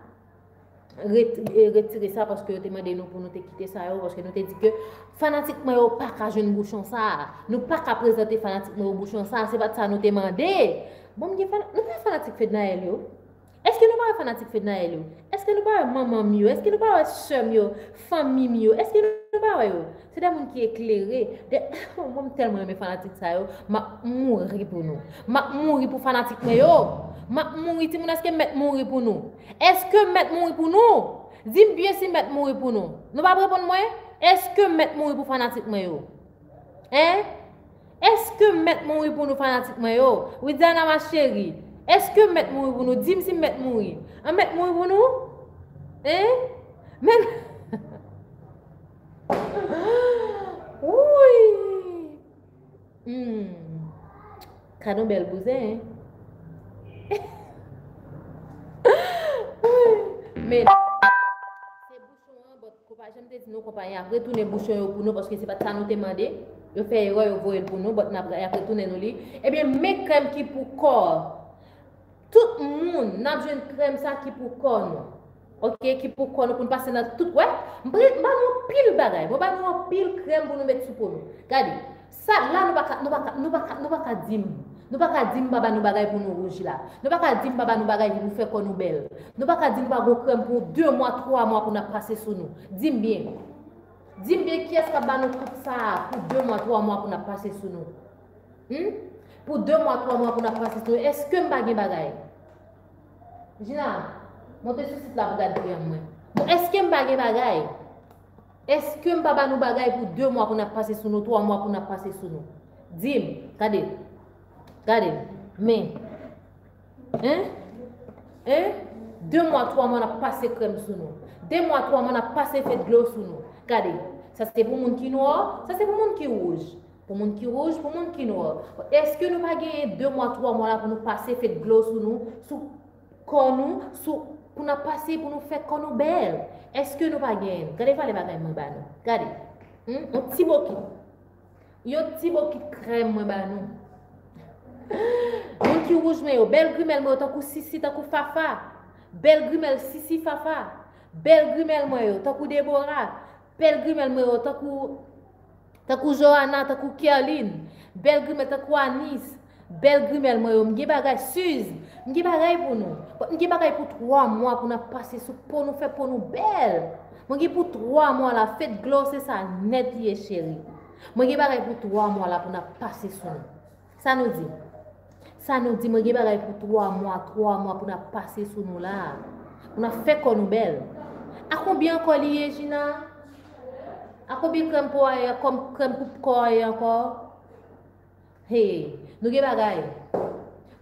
ret-, e, retire sa, paske yo te mande nou pou nou te kite sa yo, paske nou te di ke fanatik mwen yo pa ka jwenn bouchon sa a. Nou pa ka prezante fanatik mwen yo bouchon sa a, se pa t sa nou te mande. Bon, m gen fana-, nou pa fanatik Fednaelle yo. Èske nou pa wè fanatik Fednaelle yo? Èske nou pa wè manman m yo? Èske nou pa wè sè m yo? Fanmi m yo? Èske nou pa wè yo? Se de moun ki eklere. De, mwen, m tèlman renmen fanatik sa yo. M ap mouri pou nou. M ap mouri pou fanatik mwen yo. M ap mouri, timoun, èske m mèt mouri pou nou? Èske m mèt mouri pou nou? Di m byen si m mèt mouri pou nou. Nou p ap reponn mwen? Èske m mèt mouri pou fanatik mwen yo? Hein? Èske m mèt mouri pou nou, fanatik mwen yo? Widiana ma chérie, èske m mèt mouri pou nou? Di m si m mèt mouri. An mèt mouri pou nou? Hein? Men Wouy! Hmm. Kadon bèl bouzen, hein? Wouy! Men se bouchon an, but konpa-, jan m te di nou, konpayi ap retounen bouchon yo pou nou, paske se pa t sa nou te mande. Yo fè erè, yo voye l pou nou, but n ap, y ap retounen nou li. Ebyen, men krèm ki pou kò. Tout moun, n ap jwenn krèm sa ki pou kò nou. Oke, ki pou kò nou, pou n pase nan tout, wè. M pre-, m ba nou anpil bagay. Mwen ba nou anpil krèm pou nou met sou po nou. Gade, sa la nou pa ka, nou pa ka, nou pa ka, nou pa ka di m. Nou pa ka di m pa ba nou bagay pou nou wouj la. Nou pa ka di m pa ba nou bagay ki pou fè kò nou bèl. Nou pa ka di nou pa gon krèm pou de mwa, twa mwa pou n ap pase sou nou. Di m byen. Di m byen kiyès k ap ba nou tout sa a pou de mwa, twa mwa pou n ap pase sou nou. Hmm? Pou de mwa, twa mwa pou n ap pase sou nou. Èske m pa gen bagay? Gina, monte sou sit la pou gad krèm mwen. Bon, èske m pa gen bagay? Èske m pa ba nou bagay pou de mwa pou n ap pase sou nou, twa mwa pou n ap pase sou nou? Di m, gade. Gade. Men. Hein? Hein? De mwa, twa mwa n ap pase krèm sou nou. De mwa, twa mwa n ap pase fed glow sou nou. Gade. Sa se pou moun ki nwa, sa se pou moun ki wouj. Pou moun ki wouj, pou moun ki nwa. Èske nou pa genyen de mwa, twa mwa la pou nou pase fed glow sou nou, sou kò nou, sou, pou n ap pase, pou nou fè kò nou bèl? Èske nou pa genyen? Gade valè bagay mwen ba nou. Gade. Hmm? Yon ti bokit. Yon ti bokit krèm mwen ba nou. Moun ki wouj mwen yo, bèl grimèl mwen yo tankou Sisi, tankou Fafa. Bèl grimèl Sisi, Fafa. Bèl grimèl mwen yo tankou Debora. Bèl grimèl mwen yo tankou, tankou Johanna, tankou Kerline. Bèl grimèl tankou Anis. Bèl grimèl mwen yo, m gen bagay, Suze, m gen bagay pou nou. M gen bagay pou twa mwa pou n ap pase sou po nou, fè po nou bèl. Mwen gen pou twa mwa la, fèt glo se sa nèt li ye, cheri. Mwen gen bagay pou twa mwa la pou n ap pase sou nou. Sa nou di? Sa nou di, mwen gen bagay pou twa mwa, twa mwa pou n ap pase sou nou la. Pou n ap fè kò nou bèl. A konbyen ankò li ye, Gina? A konbyen krèm po a ye, kòm krèm pou kò a ye ankò? Hey, nou gen bagay.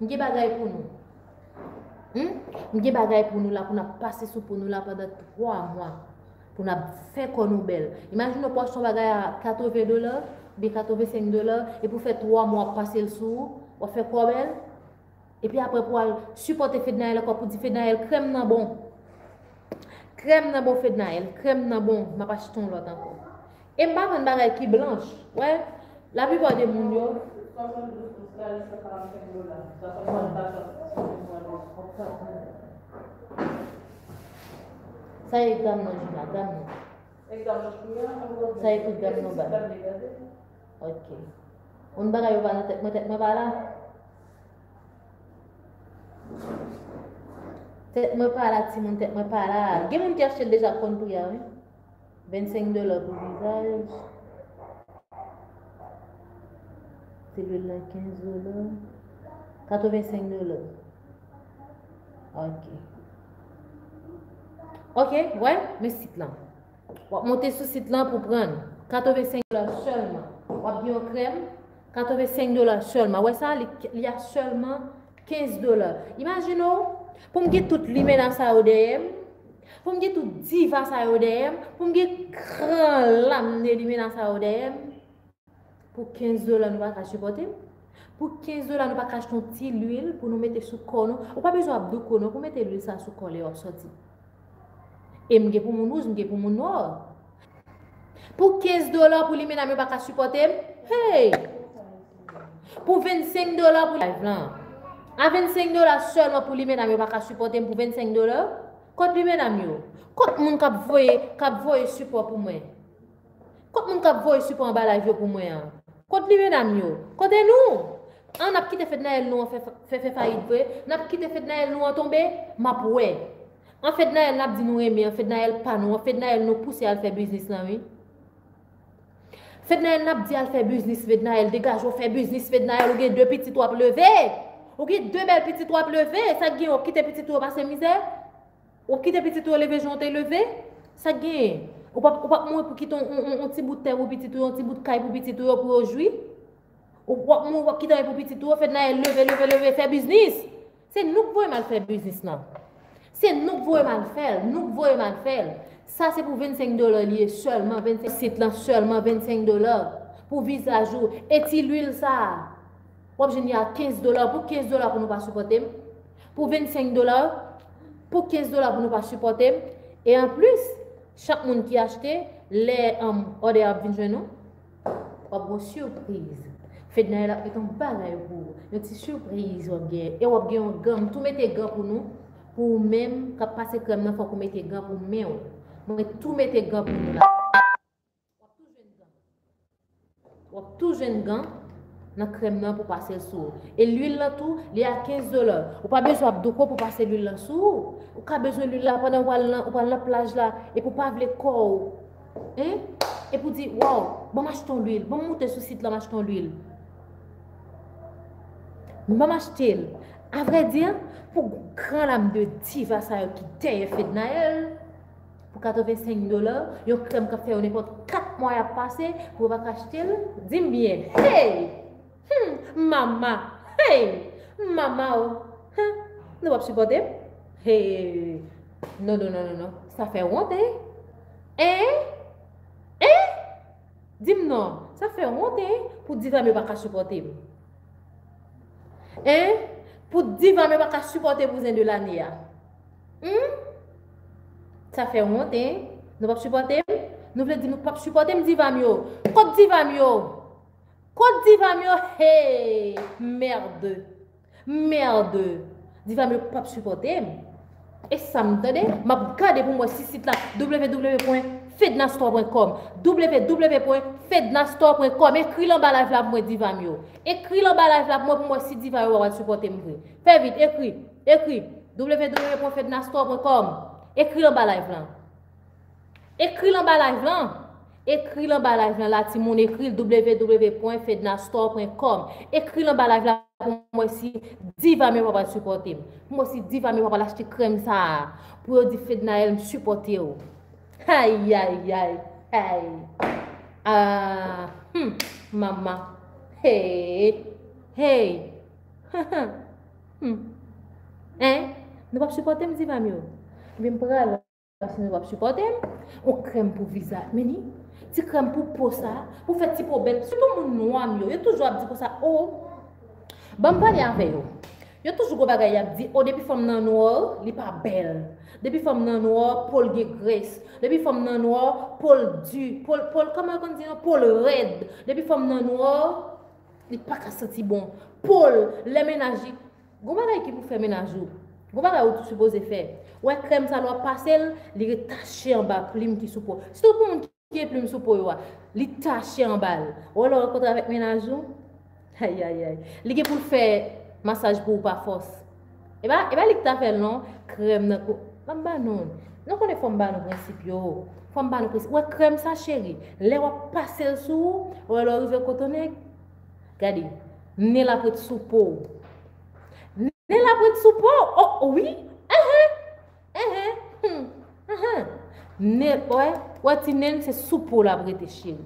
M gen bagay pou nou. Hmm? M gen bagay pou nou la, pou n ap pase sou po nou la pandan twa mwa. Pou n ap fè kò nou bèl. Imajine w pou w achte yon bagay a katreven dola, oubyen katrevensenk dola, epi w fè twa mwa w ap pase l sou ou, w ap fè kò w bèl. Epi apre pou w al sipòte Fednaelle ankò, pou di Fednaelle krèm nan bon. Krèm nan bon, Fednaelle, krèm nan bon, m ap achte yon lòt ankò. E m pa vann bagay ki blanch. Wè, laplipa de moun yo. Sa e gam nan, Gina, gam nan. Sa e tout gam nan ba. Ok. Moun bagay yo pa nan tèt mwen, tèt mwen pa la. Tèt mwen pa la, timoun, tèt mwen pa la. Gen moun ki achte l deja konn pri a, wi. Vennsenk dola pou vizaj. Se lwil lan kenz dola. Katrevensenk dola. Ok. Ok, wè, men sit lan. W ap monte sou sit lan pou pran l. Katrevensenk dola sèlman. W ap gen yon krèm, katrevensenk dola sèlman. Wè sa, li, li a sèlman kenz dola. Imajine w, pou m gen tout limena sa yo dèyè m, pou m gen tout diva sa yo dèyè m, pou m gen gran lam de limena sa yo dèyè m, pou kenz dola nou pa ka sipòte m? Pou kenz dola nou pa ka achte yon ti lwil pou nou mete sou kò nou? Ou pa bezwen ap douko non pou mete lwil sa sou kò lè w ap sòti. E m gen pou moun wouj, m gen pou moun nwa. Pou kenz dola pou limena m yo pa ka sipòte m? Hey! Pou vennsenk dola pou live lan. A vennsenk dola sèlman pou limena m yo pa ka sipòte m pou vennsenk dola? Kot limena m yo? Kot moun k ap voye, k ap voye sipò pou mwen? Kot moun k ap voye sipò anba live yo pou mwen an? Kot limena m yo? Kote nou? An, n ap kite Fednaelle nou an fè, fè, fè fayit vre? N ap kite Fednaelle nou an tonbe? M ap wè. An, Fednaelle n ap di nou renmen an, Fednaelle pa nou an, Fednaelle nou pouse al fè biznis lan, wi. Fednaelle n ap di al fè biznis, Fednaelle degaje w fè biznis, Fednaelle ou gen de pitit w ap leve. Ou gen de bèl pitit w ap leve, sa k gen w ap kite pitit ou yo pase mizè? W ap kite pitit ou yo leve jan w te leve? Sa k genyen? Ou p ap, ou p ap mouri pou kite yon, yon, yon, yon ti bout tè pou pitit ou yo, yon ti bout kay pou pitit ou yo, pou yo jwi? Ou p ap mouri, w ap kite anyen pou pitit ou yo, Fednaelle leve, leve, leve, fè biznis. Se nou k voye m al fè biznis lan. Se nou k voye m al fè l, nou k voye m al fè l. Sa se pou vennsenk dola li ye sèlman, vennsenk sit lan sèlman, vennsenk dola. Pou vizaj ou, e ti lwil sa a. W ap jwenn li a kenz dola, pou kenz dola pou nou pa sipòte m. Pou vennsenk dola, pou kenz dola pou nou pa sipòte m. E anplis, chak moun ki achte, lè, um, òdè a ap vin jwenn nou, w ap gen yon sipriz. Fednaelle ap mete yon bagay pou ou. Yon ti sipriz w ap gen. E w ap gen yon gan. M tou mete gan pou nou. Pou ou menm k ap pase krèm nan, fòk ou mete gan pou men w. Mwen tou mete gan pou nou la. W ap tou jwenn gan. W ap tou jwenn gan nan krèm nan pou pase l sou ou. E lwil lan tou, li a kenz dola. Ou pa bezwen ap douko pou pase lwil lan sou ou. Ou ka bezwen lwil la pandan w pral nan, ou pral nan plaj la, epi w pa vle kò w. Hein? Epi w di, waw, ban m achte yon lwil, ban m moute sou sit lan, m achte yon lwil. Ban m achte l. Avrèdi, pou gran lam de diva sa yo ki dèyè Fednaelle, pou katrevensenk dola, yon krèm k ap fè yo nenpòt kat mwa y ap pase, pou yo pa ka achte l, di m byen. Hey! Hmm, mama! Hey! Mama o! Hein? Nou p ap sipòte m? Hey! Non, non, non, non, non. Sa fè wont, hein? Hein? Hein? Di m non. Sa fè wont, hein? Pou diva m yo pa ka sipòte m. Hein? Pou diva m yo pa ka sipòte bouzen de lane a. Hmm? Sa fè wont, hein? Nou p ap sipòte m? Nou vle di nou p ap sipòte m, diva m yo? Kot diva m yo? Kot diva m yo? Hey! Merde! Merde! Diva m yo p ap sipòte m. E sa m tande, m ap gade pou m wè si sit la, w w w pwen fednastore pwen kòm. W w w pwen fednastore pwen kòm. Ekri l anba live la pou mwen, diva m yo. Ekri l anba live la pou mwen, pou m wè si diva yo pral sipòte m vre. Fè vit, ekri, ekri. W w w pwen fednastore pwen kòm. Ekri l anba live la. Ekri l anba live lan. Ekri l anba live lan la, timoun, ekri l w w w pwen fednastore pwen kòm. Ekri l anba live la pou m wè si diva m yo pa pral sipòte m. Pou m wè si diva m yo pa pral achte krèm sa a. Pou yo di Fednaelle m sipòte w. Ay, ay, ay, ay. Ah, hmm, manman. Hey, hey. Hmm. Hein? Nou p ap sipòte m, diva m yo? Ebyen, m pral. Si nou p ap sipòte m, yon krèm pou vizaj, men ni ti krèm pou po sa, pou fè ti po bèl. Sitou moun nwa m yo, yo toujou ap di konsa, o, ban m pale avè yo. Yo toujou gon bagay y ap di, o, depi fanm nan nwa, li pa bèl. Depi fanm nan nwa, po l gen grès. Depi fanm nan nwa, po l di, po l, po l, kòman yo konn di non, po l rèd. Depi fanm nan nwa, li pa ka santi bon. Po l, lè mennaj li, gon bagay ki pou fè mennaj ou. Gon bagay ou sipoze fè. Ou wè krèm sa lè w ap pase l, li ret tache anba plim ki sou po. Sitou pou moun ki gen plim sou po yo a. Li tache anba l. Ou wè lè w rankontre avèk mennaj ou. Ay, ay, ay. Li gen pou l fè masaj pou ou pa fòs. E pa, e pa li ki ta fè l non. Krèm nan ko. M ap ba nou. Nou konnen fò m ba nou prensip yo. Fò m ba nou prensip. Ou wè krèm sa, cheri. Lè w ap pase l sou ou, ou wè lè w rive kote w nèg. Gade, nen l ap ret sou po w. Nen l ap ret sou po w. O, wi. Enhen. Enhen. Hmm. Enhen. Nen, wè, wè ti nen l se sou po w l ap rete, cheri.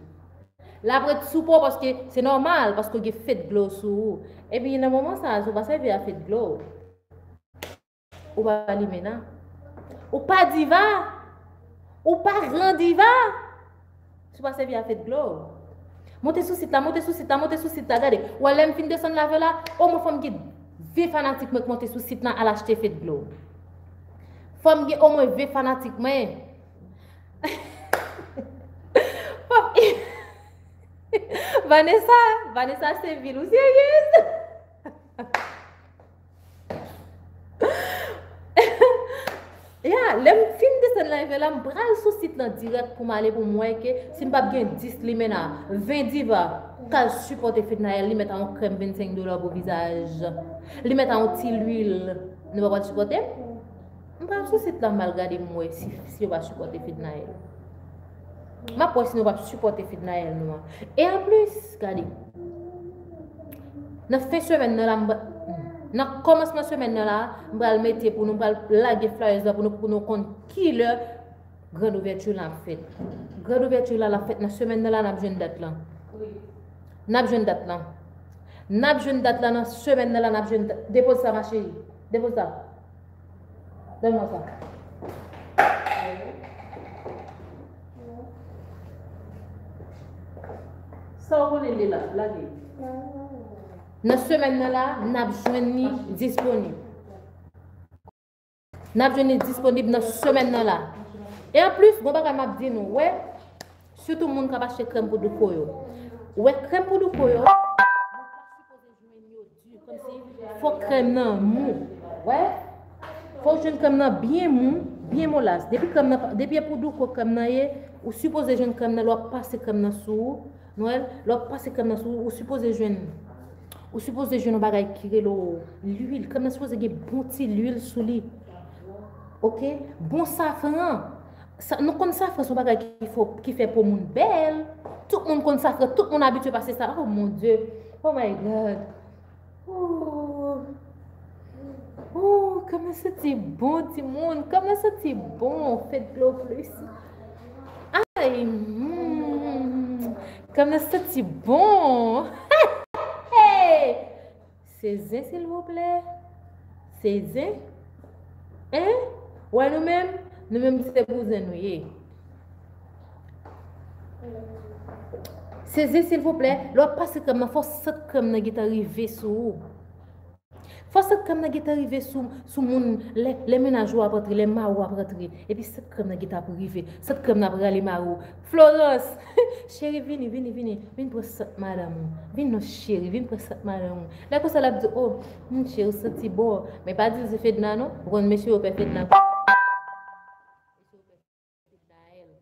L ap ret sou po w paske se nòmal, paske w gen fedglow sou ou. Epi nan moman sa a, si w pa sèvi a fedglow, ou pa limena. Ou pa diva. Ou pa gran diva. Si w pa sèvi a fedglow. Monte sou sit la, monte sou sit la, monte sou sit la, gade. Ou wè lè m fin desann live la, omwen fò m gen ven fanatik mwen k monte sou sit la al achte fedglow. Fò m gen omwen ven fanatik mwen. Fò m Vanessa, Vanessa Seville, ou seryez? Ya, lè m fin desann live la, m pral sou sit lan dirèk pou m ale pou m wè ke si m p ap gen dis limena, ven diva k al sipòte Fednaelle, li mèt a yon krèm vennsenk dola pou vizaj, li mèt a yon ti lwil, nou pa pral sipòte m? M pral sou sit la, m al gade m wè si, si yo pa sipòte Fednaelle. M ap wè si nou p ap sipòte Fednaelle nou an. E anplis, gade. Nan fen semèn nan la, m pa, nan kòmansman semèn nan la, m pral mete pou nou, m pral lage flyers la pou nou, pou nou konn kilè grand ouvèti la ap fèt. Grand ouvèti la, l ap fèt nan semèn nan la, n ap jwenn dat lan. N ap jwenn dat lan. N ap jwenn dat la nan semèn nan la, n ap jwenn dat. Depoze sa, ma chérie. Depoze sa. Donn mwen sa. Sa w konnen li la, lage. Nan semèn nan la, n ap jwenn li disponib. N ap jwenn li disponib nan semèn nan la. E anplis, gon bagay m ap di nou, wè, sitou moun k ap achte krèm pou douko yo. Wè, krèm pou douko yo, Kòmsi, fò krèm nan mou. Wè? Fò w jwenn krèm nan byen mou, byen molas. Depi krèm nan, depi e pou douko krèm nan ye, ou sipoze jwenn krèm nan, lè w ap pase krèm nan sou ou. Nou wè? Lè w ap pase krèm nan sou ou, ou sipoze jwenn, ou sipoze jwenn yon bagay ki rele lwil. Krèm nan sipoze gen bon ti lwil sou li. Oke? Bon safran. Sa, nou konn safran se yon bagay ki fò, ki fè po moun bèl. Tout moun konn safran, tout moun abitye pase sa. Oh mon Dieu. Oh my God. Oh. Oh, kòman santi bon, timoun. Kòman santi bon, fedglow plus. Ay, mm, kòman santi bon. Hey! Se zen, silvouplè? Se zen? Hein? Wè nou menm? Nou menm se bouzen nou ye. Se zen, silvouplè? Lè w ap pase krèm nan, fò sant krèm nan gentan rive sou ou. Fò sant krèm nan gentan rive sou, sou moun, lè, lè mennaj ou ap rantre, lè mari w ap rantre. Epi sant krèm nan gentan ap rive. Sant krèm nan ap rale mari w. Florence! Cheri, vini, vini, vini. Vin pran sant madanm ou. Vin non, cheri, vin pran sant madanm ou. Lè konsa, l ap di, oh, hmm, cheri, ou santi bon. Men pa di l se Fedna, non. Ou konn mesye yo pè Fedna. Fednaelle.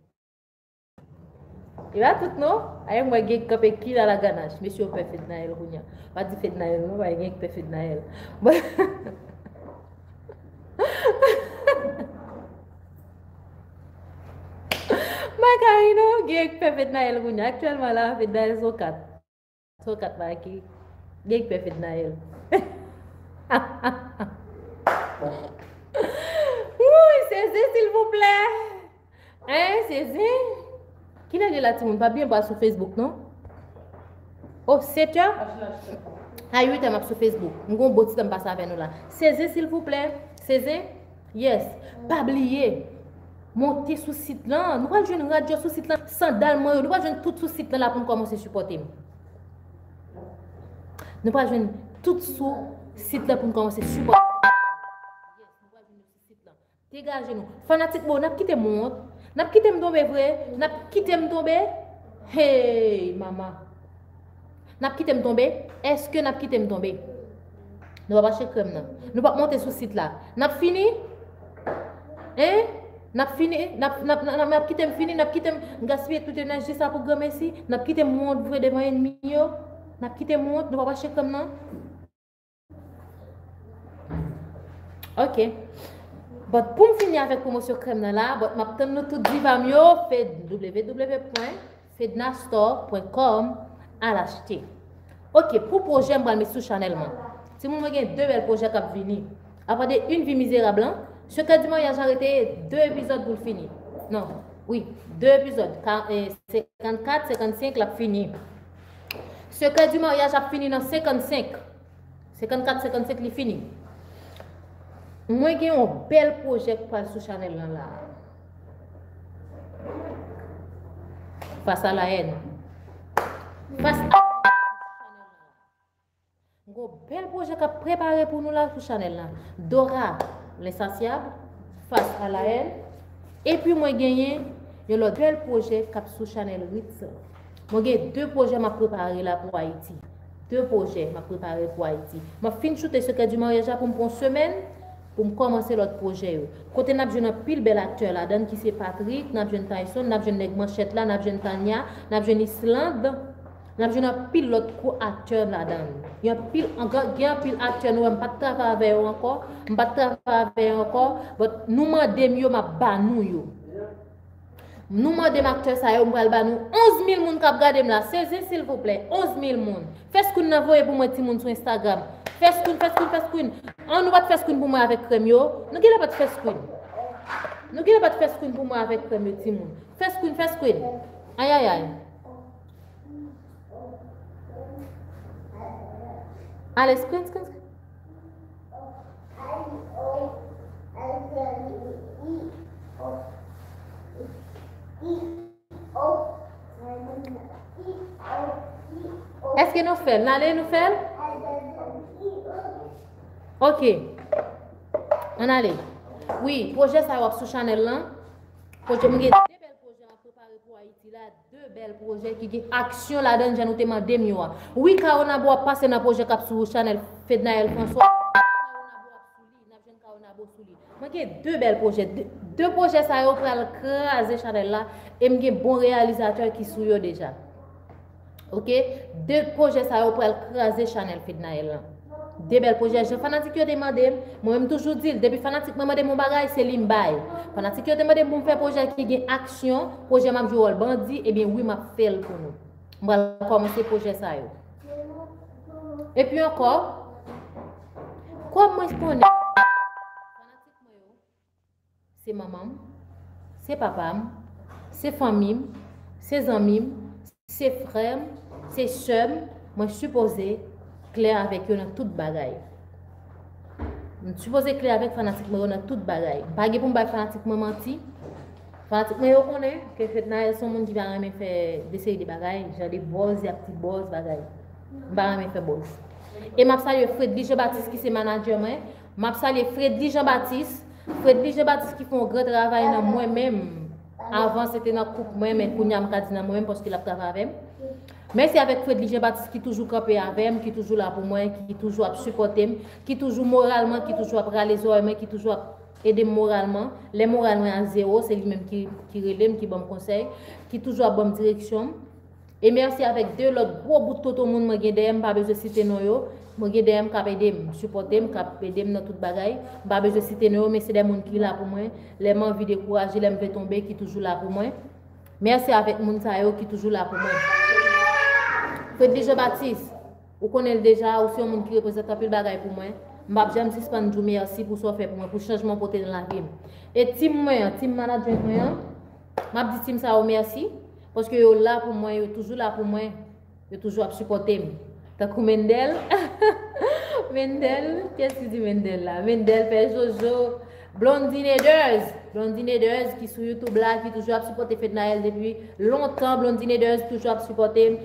E pa tout non. Ay, mwen gen k kanpe ki lalaganach. Mesye yo pè Fednaelle kounye a. Pa di Fednaelle non, pa gen k pè Fednaelle. Macarino, gen k pè Fednaelle kounye a. Aktyèlman la, Fednaelle se yon kat. Son kat la ki gen k pè Fednaelle. Wouy, sezi, silvouplè. Hein, sezi. Kilè li la, timoun? Pa byen ba sou Facebook, non? Oh, sèt è? A uit è, m ap sou Facebook. M gon bon ti tan m pase avè nou la. Sezi, silvouplè. Sezi? Yes. Pa bliye. Monte sou sit lan. Nou pral jwenn rad yo sou sit lan. Sandal mwen yo. Nou pral jwenn tout sou sit lan la pou n kòmanse sipòte m. Nou pral jwenn tout sou sit lan pou n kòmanse sipòte m. Yes, nou pral jwenn yo sou sit lan. Degaje nou. Fanatik mwen yo, n ap kite m wont? N ap kite m tonbe vre? N ap kite m tonbe? Hey, mama. N ap kite m tonbe? Èske n ap kite m tonbe? Nou p ap achte krèm nan. Nou p ap monte sou sit la. N ap fini? Hein? N ap fini? N ap, n ap, n ap, n ap kite m fini? N ap kite m gaspiye tout enèji sa pou granmesi? N ap kite m wont vre devan ènmi yo? N ap kite m wont? Nou p ap achte krèm nan? Ok. Bon, pou m fini avèk pwomosyon krèm nan la, bon, m ap tann nou tout diva m yo, fe-, w w w pwen fednastore pwen kòm, al achte. Ok, pou pwojè m pral met sou chanèl mwen. Timoun, mwen gen de bèl pwojè k ap vini. Apa de Une vie misérable lan, Sekrè di maryaj la rete de epizòd pou l fini. Non, wi, de epizòd. Ka, eh, senkannkat, senkannsenk, l ap fini. Sekrè di maryaj ap fini nan senkannsenk. Senkannkat, senkannsenk li fini. Mwen gen yon bèl pwojè k pral sou chanèl lan la. Face à la haine. Face à, m gon bèl pwojè k ap prepare pou nou la sou chanèl lan. Dora, L'insatiable, Face à la haine. Epi mwen genyen yon lòt bèl pwojè k ap sou chanèl Ritz lan. Mwen gen de pwojè m ap prepare la pou Ayiti. De pwojè m ap prepare pou Ayiti. M ap fin choute Sekrè di maryaj la pou m pran yon semèn pou m kòmanse lòt pwojè yo. Kote n ap jwenn anpil bèl aktè ladan ki se Patrick, n ap jwenn Tyson, n ap jwenn nèg manchèt la, n ap jwenn Tanya, n ap jwenn Islande, n ap jwenn anpil lòt gwo aktè ladan. Gen anpil, gen anpil aktè nou wè m pa t travay avè yo ankò, m pa t travay avè yo ankò, but nou mande m yo, m ap ba nou yo. Nou mande m aktè sa yo, m pral ba nou onz mil moun k ap gade m la. Sezi, silvouplè. Onz mil moun. Fè screen nan voye pou mwen, timoun, sou Instagram. Fè screen, fè screen, fè screen. An, nou pa t fè screen pou mwen avèk krèm yo. Nou genlè pa t fè screen. Nou genlè pa t fè screen pou mwen avèk krèm yo, timoun. Fè screen, fè screen. Ayayay. Ale, screen, screen, screen. Èske nou fè l? N ale, nou fè l? Ok. Ann ale. Wi, pwojè sa yo ap sou chanèl lan. Pwojè, mwen gen de bèl pwojè m ap prepare pou Ayiti la. De bèl pwojè ki gen aksyon ladan l, jan nou te mande m yo a. Wi, Kawonabo ap pase nan pwojè k ap sou chanèl Fednaelle François. Kawonabo ap sou li, n ap jwenn Kawonabo sou li. Mwen gen de bèl pwojè. De, de pwojè sa yo pral kraze chanèl la. E m gen bon reyalizatè ki sou yo deja. Ok? De pwojè sa yo pral kraze chanèl Fednaelle lan. De bèl pwojè. Jan fanatik yo te mande m, mwen menm toujou di l, depi fanatik mwen mande m yon bagay, se li m bay. Fanatik yo te mande m pou m fè pwojè ki gen aksyon, pwojè m ap jwe wòl bandi, ebyen wi, m ap fè l pou nou. M pral kòmanse pwojè sa yo. Epi ankò, kòm mwen konnen fanatik mwen yo, se manman m, se papa m, se fanmi m, se zanmi m, se frè m, se sè m, mwen sipoze klè avèk yo nan tout bagay. M sipoze klè avèk fanatik mwen yo nan tout bagay. M pa gen pou m bay fanatik mwen manti. Fanatik mwen yo konnen ke Fednaelle se yon moun ki pa renmen fè de seri de bagay, jan de buzz, y ap di buzz bagay. M pa renmen fè buzz. E m ap salye Fredly Jean Baptiste ki se manadjè mwen. M ap salye Fredly Jean Baptiste. Fredly Jean Baptiste ki fè yon gran travay nan mwen menm. Avan se te nan koup mwen, men kounye a m ka di nan mwen menm paske l ap travay avè m. Mèsi avèk Fredly Jean Baptiste ki toujou kanpe avè m, ki toujou la pou mwen, ki toujou ap sipòte m, ki toujou moralman, ki toujou ap rale zòrèy mwen, ki toujou ap ede m moralman. Lè moral mwen a zewo, se li menm ki, ki rele m, ki ban m konsèy, ki toujou ap ban m direksyon. E mèsi avèk de lòt gwo bout tonton moun mwen gen dèyè m, m pa bezwen site non yo. Mwen gen dèyè m k ap ede m, sipòte m, k ap ede m nan tout bagay. M pa bezwen site non yo, men se de moun ki la pou mwen. Lè m anvi dekouraje, lè m vle tonbe, ki toujou la pou mwen. Mèsi avèk moun sa yo ki toujou la pou mwen. Fredly Jean Baptiste, ou konnen l deja, ou se yon moun ki reprezante anpil bagay pou mwen. M p ap janm sispann di w mèsi pou sa w fè pou mwen, pou chanjman w pote nan lavi m. E tim mwen an, tim management mwen an, m ap di tim sa yo mèsi, paske yo la pou mwen, yo toujou la pou mwen, yo toujou ap sipòte m. Tankou Mendel. Mendel, kiyès ki di Mendel la? Mendel, Pè Jojo, Blondine Eders, Blondine Eders ki sou YouTube la, ki toujou ap sipòte Fednaelle depi lontan. Blondine Eders toujou ap sipòte m.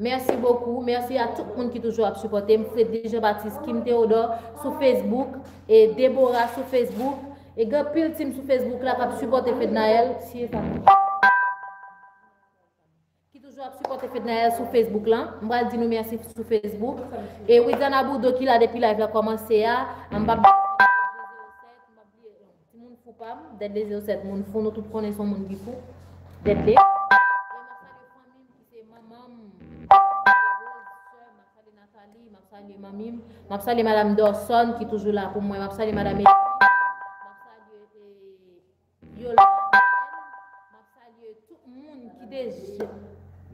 Mèsi bokou. Mèsi a tout moun ki toujou ap sipòte m. Fredly Jean Baptiste, Kim Theodore sou Facebook, e Deborah sou Facebook. E gen anpil tim sou Facebook la k ap sipòte Fednaelle. Si e sa. Ki toujou ap sipòte Fednaelle sou Facebook lan. M pral di nou mèsi sou Facebook. E Widiana Bourdeau ki la depi live la kòmanse a. M p ap bliye Timoun fou pa m, Deadly zewo sèt, moun fou, nou tout konnen se yon moun ki fou. Deadly. E m ap salye fanmi m ki se manman m, Rose, sè m, m ap salye Nathalie, m ap salye manmi m, m ap salye Madam Dorson ki toujou la pou mwen, m ap salye Madam Edith, m ap salye, eh, Yolande, m ap salye tout moun ki te,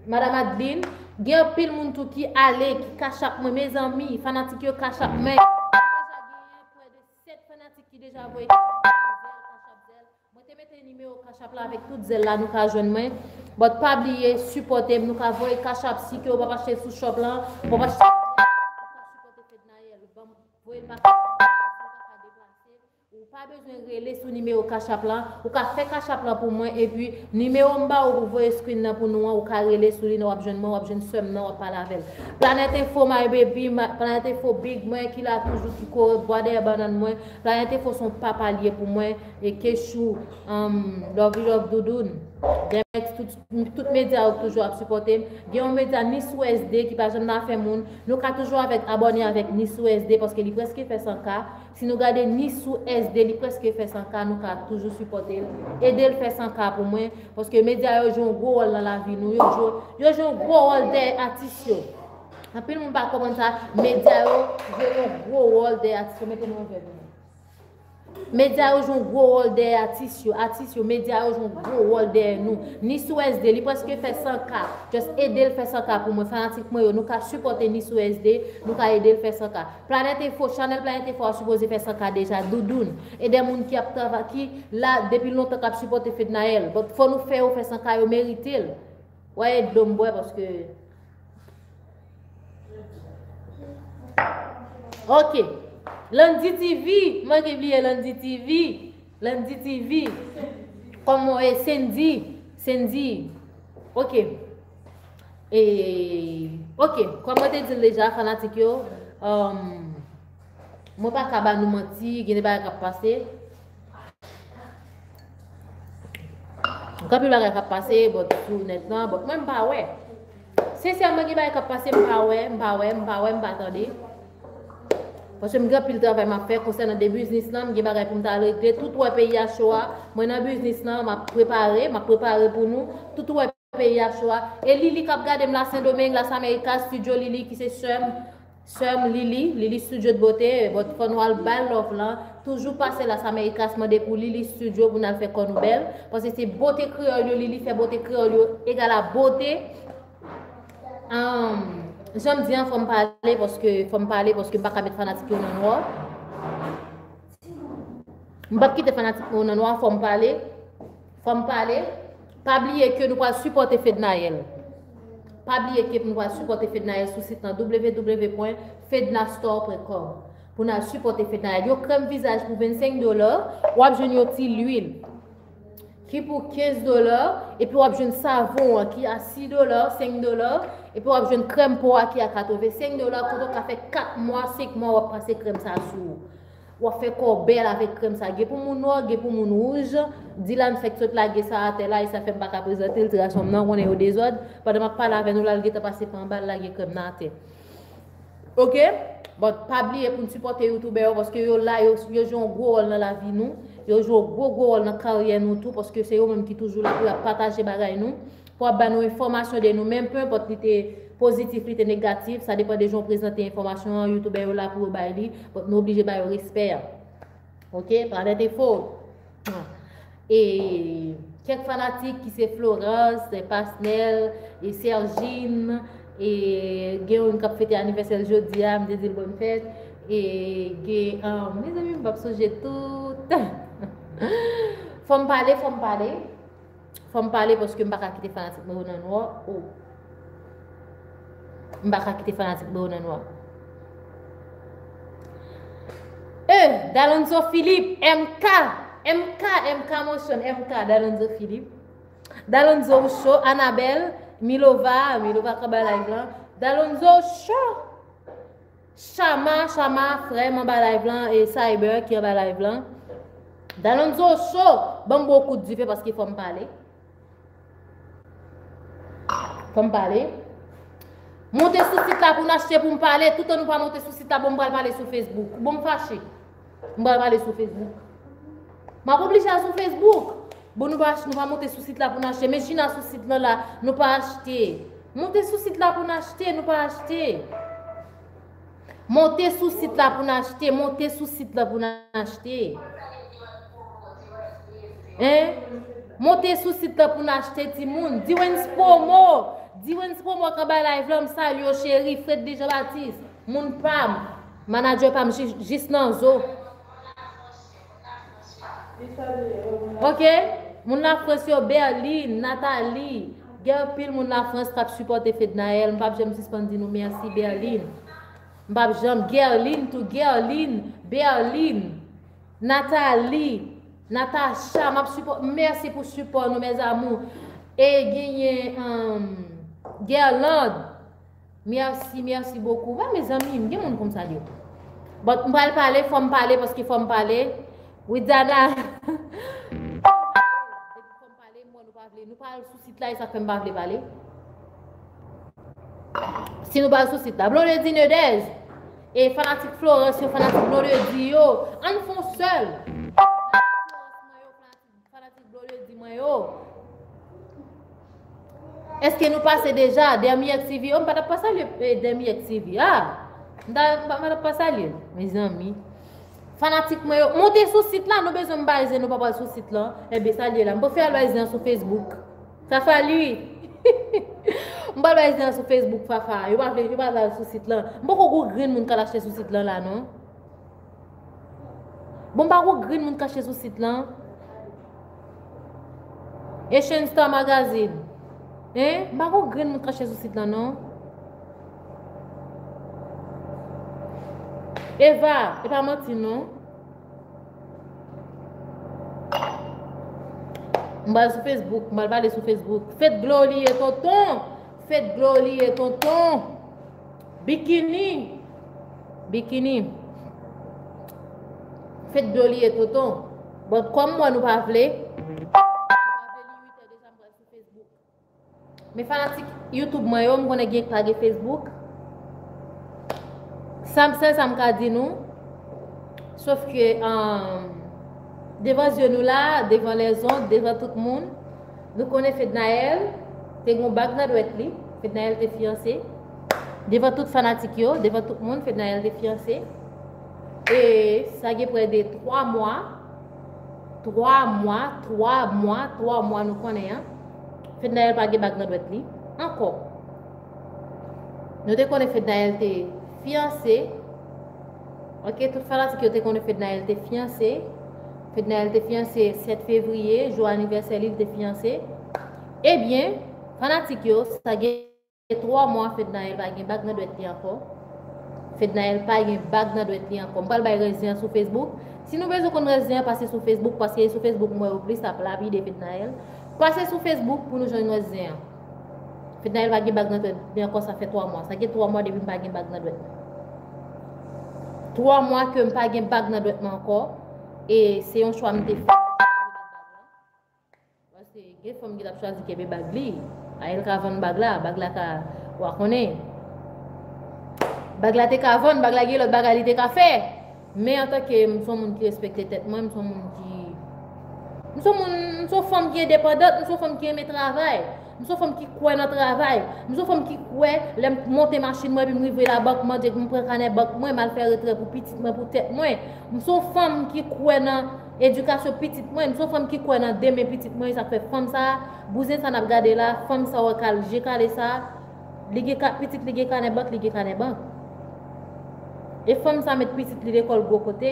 Madam Adeline, gen anpil moun tou ki ale, ki kachap mwen, mezanmi, fanatik yo kachap mwen. M deja genyen prè de sèt fanatik ki deja voye kachap mwen, zèl, kachap zèl. Mwen te mete nimewo kachap la avèk tout zèl la, nou ka jwenn mwen. But pa bliye, sipòte m, nou ka voye kachap si ke w p ap achte sou shop lan, w p ap achte, ou ka sipòte Fednaelle, ban m, voye l pa kachap, si w pa ka deplase. Ou pa bezwen rele sou nimewo kachap lan. Ou ka fè kachap lan pou mwen, epi nimewo m ba ou pou voye screen nan pou nou an, ou ka rele sou li nan, w ap jwenn mwen, w ap jwenn sè m nan, w ap pale avè l. Planet Info, my baby, ma-, Planet Info, big mwen ki la toujou, ki kore bwa dèyè bannann mwen. Planet Info se yon papa l ye pou mwen. E Kechou, um, Lovey Love Doudoun. Demex, tout, tout medya yo toujou ap sipòte m. Gen yon medya Nisou S D ki pa janm nan afè moun. Nou ka toujou avèk, abòne avèk Nisou S D paske li prèske fè san K. Si nou gade Nisou S D, li prèske fè san K, nou ka toujou sipòte l. Ede l fè san K pou mwen, paske medya yo jwe yon gwo wòl nan lavi nou. Yo jwe, yo jwe yon gwo wòl dèyè atis yo. Anpil moun pa konprann sa, medya yo jwe yon gwo wòl dèyè atis yo. Mete nou yon vè pou mwen. Medya yo jwe yon gwo wòl dèyè atis yo. Atis yo, medya yo jwe yon gwo wòl dèyè nou. Nisou S D, li prèske fè san K. Just ede l fè san K pou mwen. Fanatik mwen yo, nou ka sipòte Nisou S D, nou ka ede l fè san K. Planet Info, chanèl Planet Info a sipoze fè san K deja, Doudoun. E de moun ki ap travay, ki la depi lontan k ap sipòte Fednaelle. But fò nou fè yo fè san K, yo merite l. W a ede dlo m bwè paske. Ok. Landy T V, m manke bliye Landy T V. Landy T V. Kòman e Sandy? Sandy. Ok. E, ok, kòm mwen te di l deja, fanatik yo, um, mwen pa ka ba nou manti, gen de bagay k ap pase. Gen anpil bagay k ap pase, but, sou nèt lan, but mwen m pa wè. Sensèman, gen bagay k ap pase, m pa wè, m pa wè, m pa wè, m pa tande. Paske m gen anpil travay m ap fè konsènan de biznis lan, m gen bagay pou m ta regle. Tout ou wè peyi a cho a, mwen nan biznis lan, m ap prepare, m ap prepare pou nou. Tout ou wè peyi a cho a. E Lili k ap gade m Las Sendomeng, Las Americas, Studio Lili ki se sè m, sè m Lili, Lili Studio de Beauté, but fò nou al bay love lan. Toujou pase Las Americas, mande pou Lili Studio pou n al fè kò nou bèl. Paske se bote kreyòl yo, Lili fè bote kreyòl yo egal a bote. Ahn, jan m di an, fò m pale, paske fò m pale, paske m pa ka met fanatik yo nan nwa. M p ap kite fanatik mwen nan nwa, fò m pale. Fò m pale. Pa bliye ke nou pral sipòte Fednaelle. Pa bliye ke nou pral sipòte Fednaelle sou sit nan w w w pwen fednastore pwen kòm. Pou n al sipòte Fednaelle. Yon krèm vizaj pou vennsenk dola, w ap jwenn yon ti lwil ki pou kenz dola, epi w ap jwenn savon an ki a sis dola, senk dola, Epi w ap jwenn krèm po a ki a katrevensenk dola, kote w ka fè kat mwa, senk mwa w ap pase krèm sa sou ou. W ap fè kò w bèl avèk krèm sa. Gen pou moun nwa, gen pou moun wouj. Dylan fèk sot lage sa atè la, e sa fè m pa ka prezante l, ti gason m nan, konnen yo dezòd. Pandan m ap pale avè nou la, l gentan pase pa anba, l lage krèm nan atè. Oke? Bon, pa bliye pou n sipòte youtubè yo, paske yo la, yo, yo jwe yon gwo wòl nan lavi nou. Yo jwe yon gwo, gwo wòl nan karyè nou tou, paske se yo menm ki toujou la pou y ap pataje bagay nou, pou ap ba nou enfòmasyon de nou menm, pe enpòt li te pozitif, li te negatif, sa depann de jan w prezante enfòmasyon an, youtubè yo la pou yo bay li, but nou oblije ba yo respè a. Oke? Planèt Enfo. E kèk fanatik ki se Florence, e Pasnel, e Sergine, e gen youn k ap fete anivèsè l jodi a, m te di l bòn fèt, e gen, ah, mezanmi, m p ap sonje tout. Fò m pale, fò m pale. Fò m pale paske m pa ka kite fanatik mwen yo nan nwa. Oh. M pa ka kite fanatik mwen yo nan nwa. Eh, Dalonzo Philippe, M K, M K, M K, mon chon, M K, Dalonzo Philippe. Dalonzo ou cho, Anabel, Milova, Milova k anba live lan. Dalonzo ou cho. Chama, Chama, frè m anba live lan, e Cyber ki anba live lan. Dalonzo cho, ban m bon kout dife paske fò m pale. Fò m pale. Monte sou sit la pou n achte pou m pale. Toutan nou pa monte sou sit la, bon, m pral pale sou Facebook. Bon, m fache. M pral pale sou Facebook. M ap oblije al sou Facebook. Bon, nou pa, nou pa monte sou sit la pou n achte. Men Gina sou sit lan la, nou pa achte. Monte sou sit la pou n achte, nou pa achte. Monte sou sit la pou n achte, monte sou sit la pou n achte. Hein? Monte sou sit la pou n achte, timoun. Dwens Promo. Dwens Promo k anba live lan, m salye w, cheri. Freddy Jean Baptiste. Moun pa m. Manadjè pa m jis, jis nan zo. Ok? Moun Lafrans yo, Berlin, Nathalie. Gen anpil moun Lafrans k ap sipòte Fednaelle. M p ap janm sispann di nou mèsi, Berlin. M p ap janm, Gerline tou, Gerline, Berlin, Nathalie, Natacha, m ap sipò-, mèsi pou sipò nou, mes amours. E genyen, um, Guerlande. Mèsi, mèsi bokou. Wè, mezanmi, m gen moun pou m salye. Bon, m pral pale, fò m pale, paske fò m pale. Widiana. Fò m pale, m wè nou pa vle. Nou pa al sou sit la, e sa k fè m pa vle pale. Si nou pa al sou sit la. Blondedy Nedez. E fanatik Florence yo, fanatik Blondedy yo. Ann fè yon sèl. Fanatik Blondedy mwen yo. Èske nou pase deja? Dèmyèk T V. Oh, m pa t ap pa salye, eh, Dèmyèk T V. Ah! M ta, m pa, m pa t ap pa salye l. Mezanmi. Fanatik mwen yo, monte sou sit la, nou bezwen m pa zen, nou pa pral sou sit lan. Enben, salye la. M pou fè al bay zen an sou Facebook. Fafa li. M pral bay zen an sou Facebook, Fafa. Yo pa vle, yo pa vle al sou sit lan. M poko gwo grenn moun k al achte sou sit lan la, non. Bon, m pa gwo grenn moun k achte sou sit lan. Asian Star Magazine. Hein? M pa gwo grenn moun k achte sou sit lan, non. Eva, e pa manti, non. M pral sou Facebook, m pral pale sou Facebook. Fèt Glo li ye, tonton. Fèt Glo li ye, tonton. Bikini. Bikini. Fèt Glo li ye, tonton. Bon, kòm mwen nou pa vle. Nou pa vle li, uit è deja m pral sou Facebook. Men fanatik YouTube mwen yo, m konnen gen k pa gen Facebook. Sa m, sèl sa m ka di nou. Sof ke, um, devan zye nou la, devan lèzont, devan tout moun, nou konnen Fednaelle te gon bag nan dwèt li. Fednaelle te fiyanse. Devan tout fanatik yo, devan tout moun, Fednaelle te fiyanse. E sa gen prè de twa mwa. Twa mwa, twa mwa, twa mwa nou konnen an. Fednaelle pa gen bag nan dwèt li ankò. Nou te konnen Fednaelle te fiyanse. Ok, tout fanatik yo te konnen Fednaelle te fiyanse. Fednaelle te fiyanse sèt fevriye, jou anivèsè li, li te fiyanse. Ebyen, fanatik yo, sa gen twa mwa Fednaelle pa gen bag nan dwèt li ankò. Fednaelle pa gen bag nan dwèt li ankò. M pral bay rès zen an sou Facebook. Si nou bezwen konn rès zen an, pase sou Facebook, paske e sou Facebook m wè yo plis ap lapide Fednaelle. Pase sou Facebook pou nou jwenn rès zen an. Fednaelle pa gen bag nan dwèt li ankò, sa fè twa mwa. Sa gen twa mwa depi m pa gen bag nan dwèt mwen. Twa mwa ke m pa gen bag nan dwèt mwen ankò. E se yon chwa m te fè. Paske gen fanm ki t ap chwazi kenbe bag li. A, el ka vann bag la, bag la ka, w a konnen. Bag la te ka vann, bag la gen lòt bagay li te ka fè. Men antanke m se yon moun ki respekte tèt mwen, m se yon moun ki, m se yon moun, m se yon fanm ki endepandant, m se yon fanm ki renmen travay, m se yon fanm ki kwè nan travay, m se yon fanm ki kwè lè m monte machin mwen epi m rive labank, m mande, m pran kanè bank mwen, m al fè retrè pou pitit mwen, pou tèt mwen. M se yon fanm ki kwè nan edikasyon pitit mwen, m se yon fanm ki kwè nan demen pitit mwen, sa k fè fanm sa, bouzen sa n ap gade la, fanm sa w wè kal, je kale sa, li gen ka, pitit li gen kanè bank, li gen kanè bank. E fanm sa met pitit li lekòl gwo kote.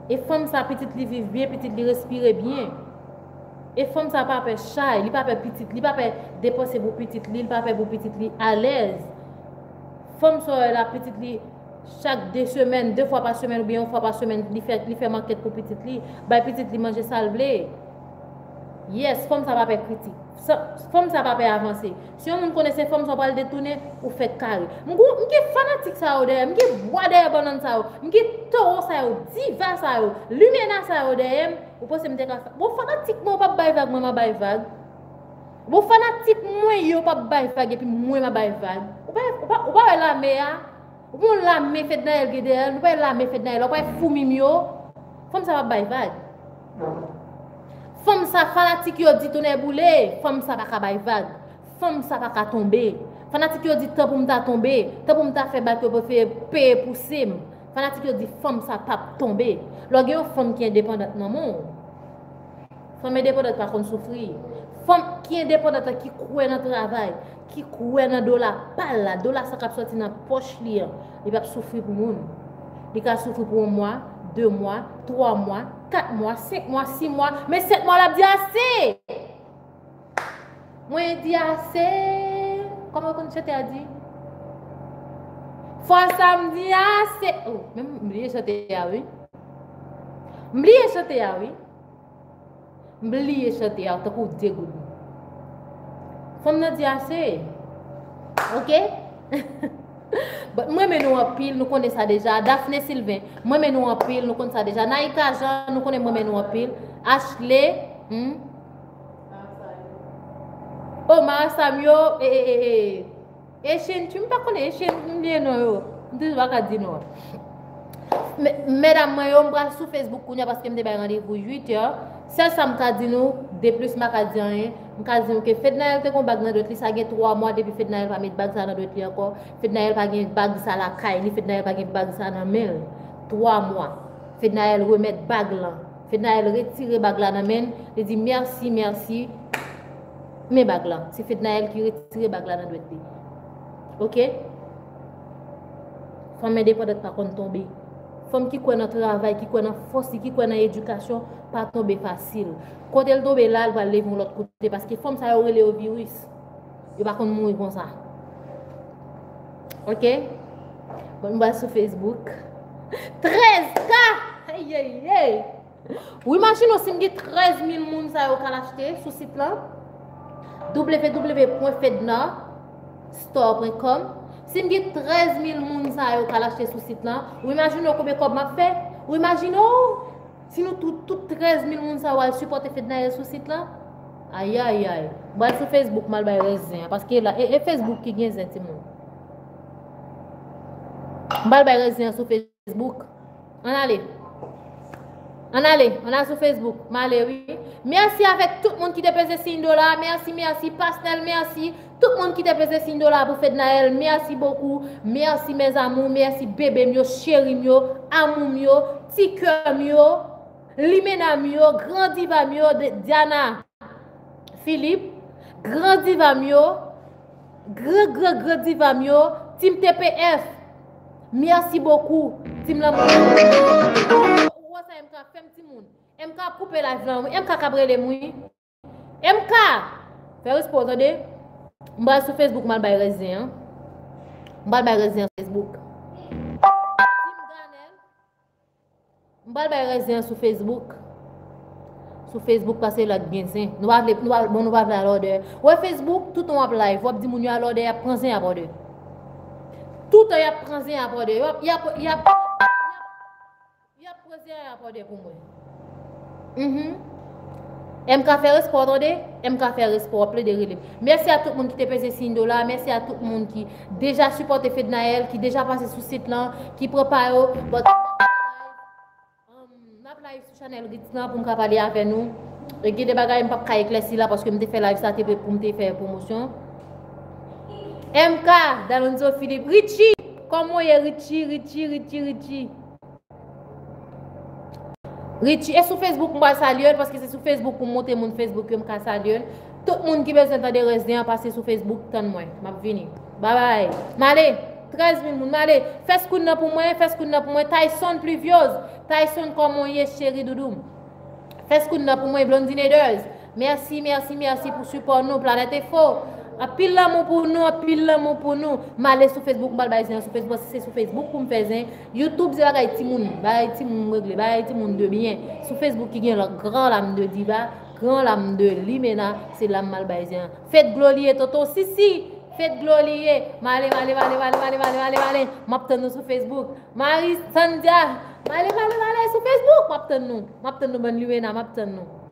E fanm sa pitit li viv byen, pitit li respire byen. E fanm sa pa pè chay, li pa pè pitit, li pa pè depanse pou pitit li, li pa pè pou pitit li alèz. Fanm sa w wè la, pitit li chak de semèn, de fwa pa semèn oubyen yon fwa pa semèn, li fè, li fè makèt pou pitit li, bay pitit li manje sa l vle. Yes, fanm sa pa pè kritik. Sa, fanm sa pa pè avanse. Si yon moun konnen se fanm sa w pral detounen, ou fèk kare. M gou, m gen fanatik sa yo dèyè m, m gen bwa dèyè bannann sa yo, m gen towo sa yo, diva sa yo, limena sa yo dèyè m, ou panse m te ka fè. Bon, fanatik mwen, ou p ap bay vag, mwen m a bay vag. Bon, fanatik mwen yo p ap bay vag, epi mwen m a bay vag. Ou pa, ou pa, ou pa wè lame a? Ou pa wè lame Fednaelle gen dèyè l? Nou pa wè lame Fednaelle, ou pa wè foumi m yo? Fanm sa p ap bay vag. Fanm sa, fanatik yo di tonnè boule, fanm sa pa ka bay vag. Fanm sa pa ka tonbe. Fanatik yo di tan pou m ta tonbe, tan pou m ta fè bak yo prefere peye pouse m. Fanatik yo di fanm sa p ap tonbe. Lè w gen yon fanm ki endepandant nan men w, fanm endepandant pa konn soufri. Fanm ki endepandant la, ki kwè nan travay, ki kwè nan dola pa l la, dola sa k ap sòti nan pòch li an, li p ap soufri pou moun. Li ka soufri pou yon mwa, de mwa, twa mwa, kat mwa, senk mwa, sis mwa, men sèt mwa l ap di ase! Mwen di ase! Kòman yo konn chante a di? Fwa sa m di ase! Oh, men m bliye chante a wi. M bliye chante a wi. M bliye chante a tankou degoud. Fanm nan di ase. Ok? But m renmen nou anpil, nou konnen sa deja. Daphné Sylvain, m renmen nou anpil, nou konn sa deja. Naïka Jean, nou konnen m renmen nou anpil. Ashley, hmm? Oh, Mara Sam yo, e, e, e, e. Echin, m pa konnen Echin, m bliye non yo. M toujou pa ka di non. Medam mwen yo, m pral sou Facebook kounye a paske m te bay randevou uit è. Sèl sa m ka di nou, de plis m pa ka di anyen. M ka di nou ke Fednaelle te gon bag nan dwèt li, sa gen twa mwa depi Fednaelle pa met bag sa nan dwèt li ankò. Fednaelle pa gen bag sa lakay li, Fednaelle pa gen bag sa nan men l. Twa mwa. Fednaelle remèt bag lan. Fednaelle retire bag la nan men l, li di mèsi, mèsi. Men bag lan. Se Fednaelle ki retire bag la nan dwèt li. Ok? Fanm endepandant pa konn tonbe. Fanm ki kwè nan travay, ki kwè nan fòs li, ki kwè nan edikasyon, pa tonbe fasil. Kote l tonbe la, l pral leve yon lòt kote, paske fanm sa yo rele yo viris. Yo pa konn mouri konsa. Ok? Bon, m pral sou Facebook. Trèz K! Ayayay! Ou imajine w si m gen trèz mil moun sa yo k al achte sou sit lan? W W W pwen fedna store pwen com. Si m gen trèz mil moun sa yo k al achte sou sit lan, ou imajine w konbyen kòb m ap fè? Ou imajine w si nou tout, tout trèz mil moun sa yo al sipòte Fednaelle sou sit lan? Ayayay. M pral sou Facebook, m al bay rès zen an, paske la, e, e Facebook ki gen zen, timoun. M pral bay rès zen an sou Facebook. Ann ale. Ann ale, ann al sou Facebook. M ale, wi. Mèsi avèk tout moun ki te peze siy dola. Mèsi, mèsi, Pasnèl, mèsi. Tout moun ki te peze siy dola pou Fednaelle, mèsi bokou. Mèsi, mes amours, mèsi, bebe m yo, cheri m yo, amou m yo, ti kè m yo, limena m yo, gran diva m yo, de, Diana Philippe, gran diva m yo, gran, gran, gran diva m yo, Team T P F, mèsi bokou, Team Lanmou. Ou wè sa M K ap fè m, timoun? M K ap koupe live lan, wi. M K k ap rele m, wi. M K! Fè respè w, tande? M pral sou Facebook, m al bay rès zen an. M pral bay rès zen an sou Facebook. Team Ganel. M pral bay rès zen an sou Facebook. sou Facebook pase lòt gen zen. Nou pa vle, nou pa, bon, nou pa vle al òdè. Wè Facebook, toutan w ap live, w ap di moun yo al òdè, y ap pran zen y ap òdè. Toutan y ap pran zen y ap òdè. Y ap, y ap, y ap, y ap pran zen y ap òdè pou mwen. Mhm. M K fè respè w tande, M K fè respè w ap plede rele m. Mèsi a tout moun ki te peze siy dola, mèsi a tout moun ki deja sipòte Fednaelle, ki deja pase sou sit lan, ki pran pa yo. Bon, Um, m ap live sou chanèl Ritz lan pou m ka pale avè nou. E gen de bagay m p ap ka eklèsi la paske m te fè live sa te pou m te fè pwomosyon. M K, Dalonzo Philippe, Richie, kòman w ye Richie, Richie, Richie, Richie? Richie, e sou Facebook m pral salye l paske se sou Facebook pou m montre moun Facebook yo m ka salye l. Tout moun ki bezwen tande rezen an pase sou Facebook, tann mwen. M ap vini. Babay. M ale. Trèz mil moun. M ale. Fè scout nan pou mwen. Fè scout nan pou mwen. Tyson Pluviose. Tyson, kòman w ye, cheri doudou? Fè scout nan pou mwen. Blondine Eders. Mèsi, mèsi, mèsi pou sipò nou. Planèt Info. Anpil lanmou pou nou. Anpil lanmou pou nou. M ale sou Facebook. M pral bay zen an sou Facebook. Se sou Facebook pou m fè zen. YouTube, se bagay timoun. Bagay timoun m regle. Bagay timoun de byen. Sou Facebook ki gen gran lam de diva. Gran lam de limena, se lam m al bay zen an. Fed Glolie, Toto Sisi, Fed Glolie, m ale, m ale, m ale, m ale, m ap tann nou sou Facebook. Marie Sandia, m ale, m ale, m ale sou Facebook, m ap tann nou. M ap tann nou, bann limena, m ap tann nou.